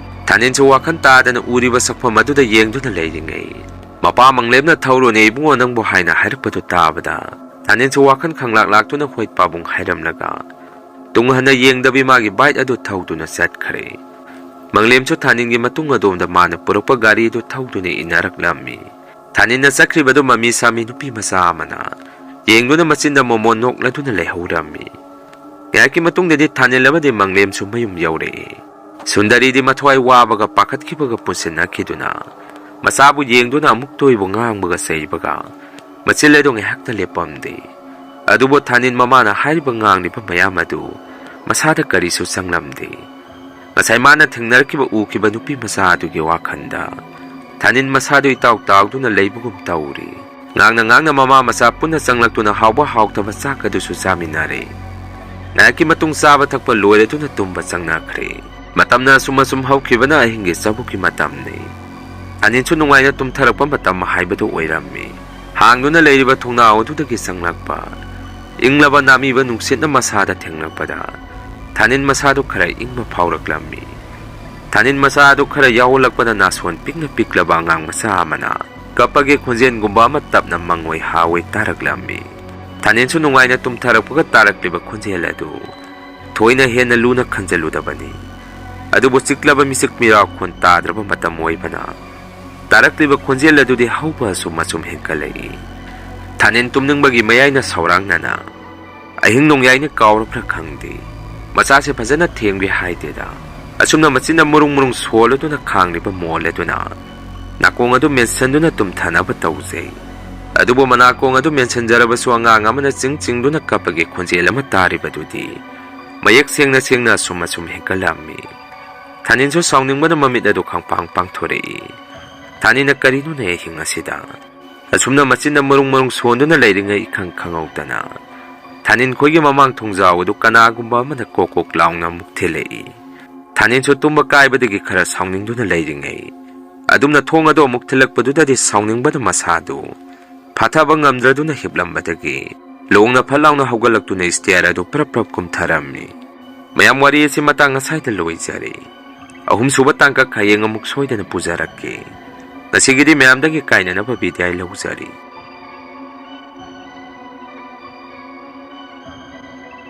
ꯊꯥꯅꯤꯟꯁꯨ ꯋꯥꯈꯜ ꯇꯥꯗꯅ ꯎꯔꯤꯕ ꯁꯛꯐꯝ ꯑꯗꯨꯗ ꯌꯦꯡꯗꯨꯅ ꯂꯩꯔꯤꯉꯩ, ꯃꯄꯥ ꯃꯪꯂꯦꯝꯅ "ꯊꯧꯔꯣꯅꯦ ꯏꯕꯨꯡꯉꯣ ꯅꯪꯕꯨ" ꯍꯥꯏꯅ ꯍꯥꯏꯔꯛꯄꯗꯨ ꯇꯥꯕꯗ, ꯊꯥꯅꯤꯟꯁꯨ ꯋꯥꯈꯜ ꯈꯪꯂꯥꯛ ꯂꯥꯛꯇꯨꯅ ꯍꯣꯏ ꯄꯥꯕꯨꯡ ꯍꯥꯏꯔꯝꯂꯒ, ꯇꯨꯡ ꯍꯟꯅ ꯌꯦꯡꯗꯕꯤ ꯃꯥꯒꯤ bike ꯑꯗꯨ ꯊꯧꯗꯨꯅ ꯆꯠꯈ꯭ꯔꯦ꯫ ꯃꯪꯂꯦꯝꯁꯨ ꯊꯥꯅꯤꯟꯒꯤ ꯃꯇꯨꯡ ꯑꯗꯣꯝꯗ ꯃꯥꯅ ꯄꯨꯔꯛꯄ ꯒꯥꯔꯤ ꯑꯗꯨ ꯊꯧꯗꯨꯅ ꯏꯟꯅꯔꯛꯂꯝꯃꯤ꯫ ꯊꯥꯅꯤꯟꯅ ꯆꯠꯈ꯭ꯔꯤꯕꯗꯨ ꯃꯃꯤ ꯁꯥꯃꯤ ꯅꯨꯄꯤ ꯃꯆꯥ ꯑꯃꯅ ꯌꯦꯡꯗꯨꯅ ꯃꯆꯤꯟꯗ ꯃꯣꯃꯣꯟ ꯅꯣꯛꯂꯗꯨꯅ ꯂꯩꯍꯧꯔꯝꯃꯤ꯫ ꯉꯥꯏꯍꯥꯛꯀꯤ ꯃꯇꯨꯡꯗꯗꯤ ꯊꯥꯅꯤꯜ ꯑꯃꯗꯤ ꯃꯪꯂꯦꯝꯁꯨ ꯃꯌꯨꯝ ꯌꯧꯔꯛꯏ꯫ ꯁꯨꯟꯗꯔꯤꯗꯤ ꯃꯊ꯭ꯋꯥꯏ ꯋꯥꯕꯒ ꯄꯥꯈꯠꯈꯤꯕꯒ ꯄꯨꯟꯁꯤꯟꯅꯈꯤꯗꯨꯅ ꯃꯆꯥꯕꯨ ꯌꯦꯡꯗꯨꯅ ꯑꯃꯨꯛꯇ ꯑꯣꯏꯕꯨ ꯉꯥꯡꯕꯒ ꯆꯩꯕꯒ ꯃꯆꯤꯜ ꯑꯗꯨ ꯉꯥꯏꯍꯥꯛꯇ ꯂꯦꯞꯄꯝꯗꯦ꯫ ꯑꯗꯨꯕꯨ ꯊꯥꯅꯤꯜ ꯃꯃꯥꯅ ꯍꯥꯏꯔꯤꯕ ꯉꯥꯡꯂꯤꯕ ꯃꯌꯥꯝ ꯑꯗꯨ ꯃꯁꯥꯗ ꯀꯔꯤꯁꯨ ꯆꯪꯂꯝꯗꯦ꯫ ꯉꯁꯥꯏ ꯃꯥꯅ ꯊꯦꯡꯅꯔꯛꯈꯤꯕ ꯎꯈꯤꯕ ꯅꯨꯄꯤ ꯃꯆꯥ ꯑꯗꯨꯒꯤ ꯋꯥꯈꯜꯗ ꯊꯥꯅꯤꯜ ꯃꯁꯥꯗꯨ ꯏꯇꯥꯎ ꯇꯥꯎꯗꯨꯅ ꯂꯩꯕꯒꯨꯝ ꯇꯧꯔꯤ꯫ ꯉꯥꯡꯅ ꯉꯥꯡꯅ ꯃꯃꯥ ꯃꯆꯥ ꯄꯨꯟꯅ ꯆꯪꯂꯛꯇꯨꯅ ꯍꯥꯎꯕ ꯍꯥꯎꯇꯕ ꯆꯥꯛ ꯑꯗꯨꯁꯨ ꯆꯥꯃꯤꯟꯅꯔꯦ꯫ ꯉꯥꯏꯍꯥꯛꯀꯤ ꯃꯇꯨꯡ ꯆꯥꯕ ꯊꯛꯄ ꯂꯣꯏꯔꯗꯨꯅ ꯇꯨꯝꯕ ꯆꯪꯅꯈ꯭ꯔꯦ꯫ ꯃꯇꯝꯅ ꯑꯁꯨꯝ ꯑꯁꯨꯝ ꯍꯧꯈꯤꯕꯅ ꯑꯍꯤꯡꯒꯤ ꯆꯥꯛꯕꯨꯛꯀꯤ ꯃꯇꯝꯅꯤ꯫ ꯊꯥꯅꯤꯜꯁꯨ ꯅꯨꯡꯉꯥꯏꯅ ꯇꯨꯝꯊꯔꯛꯄ ꯃꯇꯝ ꯍꯥꯏꯕꯗꯨ ꯑꯣꯏꯔꯝꯃꯤ꯫ ꯍꯥꯡꯗꯨꯅ ꯂꯩꯔꯤꯕ ꯊꯣꯡꯅꯥꯎ ꯑꯗꯨꯗꯒꯤ ꯆꯪꯂꯛꯄ ꯏꯪꯂꯕ ꯅꯥꯃꯤꯕ ꯅꯨꯡꯁꯤꯠꯅ ꯃꯁꯥꯗ ꯊꯦꯡꯂꯛꯄꯗ ꯊꯥꯅꯤꯜ ꯃꯁꯥꯗꯨ ꯈꯔ ꯏꯪꯕ ꯐꯥꯎꯔꯛꯂꯝꯃꯤ꯫ ꯊꯥꯅꯤꯜ ꯃꯁꯥ ꯑꯗꯨ ꯈꯔ ꯌꯥꯎꯍꯜꯂꯛꯄꯗ ꯅꯥꯁꯣꯟ ꯄꯤꯛꯅ ꯄꯤꯛꯂꯕ ꯑꯉꯥꯡ ꯃꯆꯥ ꯑꯃꯅ ꯀꯞꯄꯒꯤ ꯈꯣꯟꯖꯦꯜꯒꯨꯝꯕ ꯑꯃ ꯇꯞꯅ ꯃꯪꯑꯣꯏ ꯍꯥꯑꯣꯏ ꯇꯥꯔꯛꯂꯝꯃꯤ꯫ ꯊꯥꯅꯤꯜꯁꯨ ꯅꯨꯡꯉꯥꯏꯅ ꯇꯨꯝꯊꯔꯛꯄꯒ ꯇꯥꯔꯛꯂꯤꯕ ꯈꯣꯟꯖꯦꯜ ꯑꯗꯨ ꯊꯣꯏꯅ ꯍꯦꯟꯅ ꯂꯨꯅ ꯈꯟꯖꯜꯂꯨꯗꯕꯅꯤ꯫ ꯑꯗꯨꯕꯨ ꯆꯤꯛꯂꯕ ꯃꯤꯆꯤꯛ ꯃꯤꯔꯥꯎꯈꯣꯟ ꯇꯥꯗ꯭ꯔꯕ ꯃꯇꯝ ꯑꯣꯏꯕꯅ ꯇꯥꯔꯛꯂꯤꯕ ꯈꯣꯟꯖꯦꯜ ꯑꯗꯨꯗꯤ ꯍꯧꯕ ꯑꯁꯨꯝ ꯑꯁꯨꯝ ꯍꯦꯟꯒꯠꯂꯛꯏ꯫ ꯊꯥꯅꯤꯜ ꯇꯨꯝꯅꯤꯡꯕꯒꯤ ꯃꯌꯥꯏꯅ ꯁꯧꯔꯥꯡꯅꯅ ꯑꯍꯤꯡ ꯅꯣꯡꯌꯥꯏꯅ ꯀꯥꯎꯔꯕ꯭ꯔꯥ ꯈꯪꯗꯦ, ꯃꯆꯥꯁꯦ ꯐꯖꯅ ꯊꯦꯝꯒꯦ ꯍꯥꯏꯗꯦꯗ꯫ ꯑꯁꯨꯝꯅ ꯃꯆꯤꯟꯗ ꯃꯔꯨꯡ ꯃꯔꯨꯡ ꯁꯣꯜꯂꯗꯨꯅ ꯈꯥꯡꯂꯤꯕ ꯃꯣꯜ ꯑꯗꯨꯅ ꯅꯥꯀꯣꯡ ꯑꯗꯨ ꯃꯦꯟꯁꯤꯟꯗꯨꯅ ꯇꯨꯝꯊꯅꯕ ꯇꯧꯖꯩ꯫ ꯑꯗꯨꯕꯨ ꯃꯅꯥꯀꯣꯡ ꯑꯗꯨ ꯃꯦꯟꯁꯤꯟꯖꯔꯕꯁꯨ ꯑꯉꯥꯡ ꯑꯃꯅ ꯆꯤꯡ ꯆꯤꯡꯗꯨꯅ ꯀꯞꯄꯒꯤ ꯈꯣꯟꯖꯦꯜ ꯑꯃ ꯇꯥꯔꯤꯕꯗꯨꯗꯤ ꯃꯌꯦꯛ ꯁꯦꯡꯅ ꯁꯦꯡꯅ ꯑꯁꯨꯝ ꯑꯁꯨꯝ ꯍꯦꯟꯒꯠꯂꯛꯂꯝꯃꯤ꯫ ꯊꯥꯅꯤꯜꯁꯨ ꯁꯥꯎꯅꯤꯡꯕꯅ ꯃꯃꯤꯠ ꯑꯗꯨ ꯈꯪꯄꯥꯡ ꯄꯥꯡꯊꯣꯔꯛꯏ꯫ ꯊꯥꯅꯤꯜꯅ ꯀꯔꯤꯅꯣꯅꯦ ꯑꯍꯤꯡ ꯑꯁꯤꯗ ꯑꯁꯨꯝꯅ ꯃꯆꯤꯟꯗ ꯃꯔꯨꯡ ꯃꯔꯨꯡ ꯁꯣꯟꯗꯨꯅ ꯂꯩꯔꯤꯉꯩ ꯏꯈꯪ ꯈꯪꯍꯧꯗꯅ ꯊꯥꯅꯤꯟ ꯈꯣꯏꯒꯤ ꯃꯃꯥꯡ ꯊꯣꯡꯖꯥꯎ ꯑꯗꯨ ꯀꯅꯥꯒꯨꯝꯕ ꯑꯃꯅ ꯀꯣꯛ ꯀꯣꯛ ꯂꯥꯎꯅ ꯑꯃꯨꯛ ꯊꯤꯜꯂꯛꯏ꯫ ꯊꯥꯅꯤꯟꯁꯨ ꯇꯨꯝꯕ ꯀꯥꯏꯕꯗꯒꯤ ꯈꯔ ꯁꯥꯎꯅꯤꯡꯗꯨꯅ ꯂꯩꯔꯤꯉꯩ, ꯑꯗꯨꯝꯅ ꯊꯣꯡ ꯑꯗꯨ ꯑꯃꯨꯛ ꯊꯤꯜꯂꯛꯄꯗꯨꯗꯗꯤ ꯁꯥꯎꯅꯤꯡꯕꯅ ꯃꯁꯥꯗꯨ ꯐꯥꯊꯕ ꯉꯝꯗ꯭ꯔꯗꯨꯅ ꯍꯤꯞꯂꯝꯕꯗꯒꯤ ꯂꯣꯡꯅ ꯐꯠ ꯂꯥꯎꯅ ꯍꯧꯒꯠꯂꯛꯇꯨꯅ stair ꯑꯗꯨ ꯄ꯭ꯔꯞ ꯄ꯭ꯔꯞ ꯀꯨꯝꯊꯔꯝꯃꯤ꯫ ꯃꯌꯥꯝ, ꯋꯥꯔꯤ ꯑꯁꯤ ꯃꯇꯥꯡ ꯑꯁꯥꯏꯗ ꯂꯣꯏꯖꯔꯦ꯫ ꯑꯍꯨꯝꯁꯨꯕ ꯇꯥꯡꯀꯛ ꯍꯌꯦꯡ ꯑꯃꯨꯛ ꯁꯣꯏꯗꯅ ꯄꯨꯖꯔꯛꯀꯦ꯫ ꯉꯁꯤꯒꯤꯗꯤ ꯃꯌꯥꯝꯗꯒꯤ ꯀꯥꯏꯅꯅꯕ ꯕꯤꯗꯥꯏ ꯂꯧꯖꯔꯤ꯫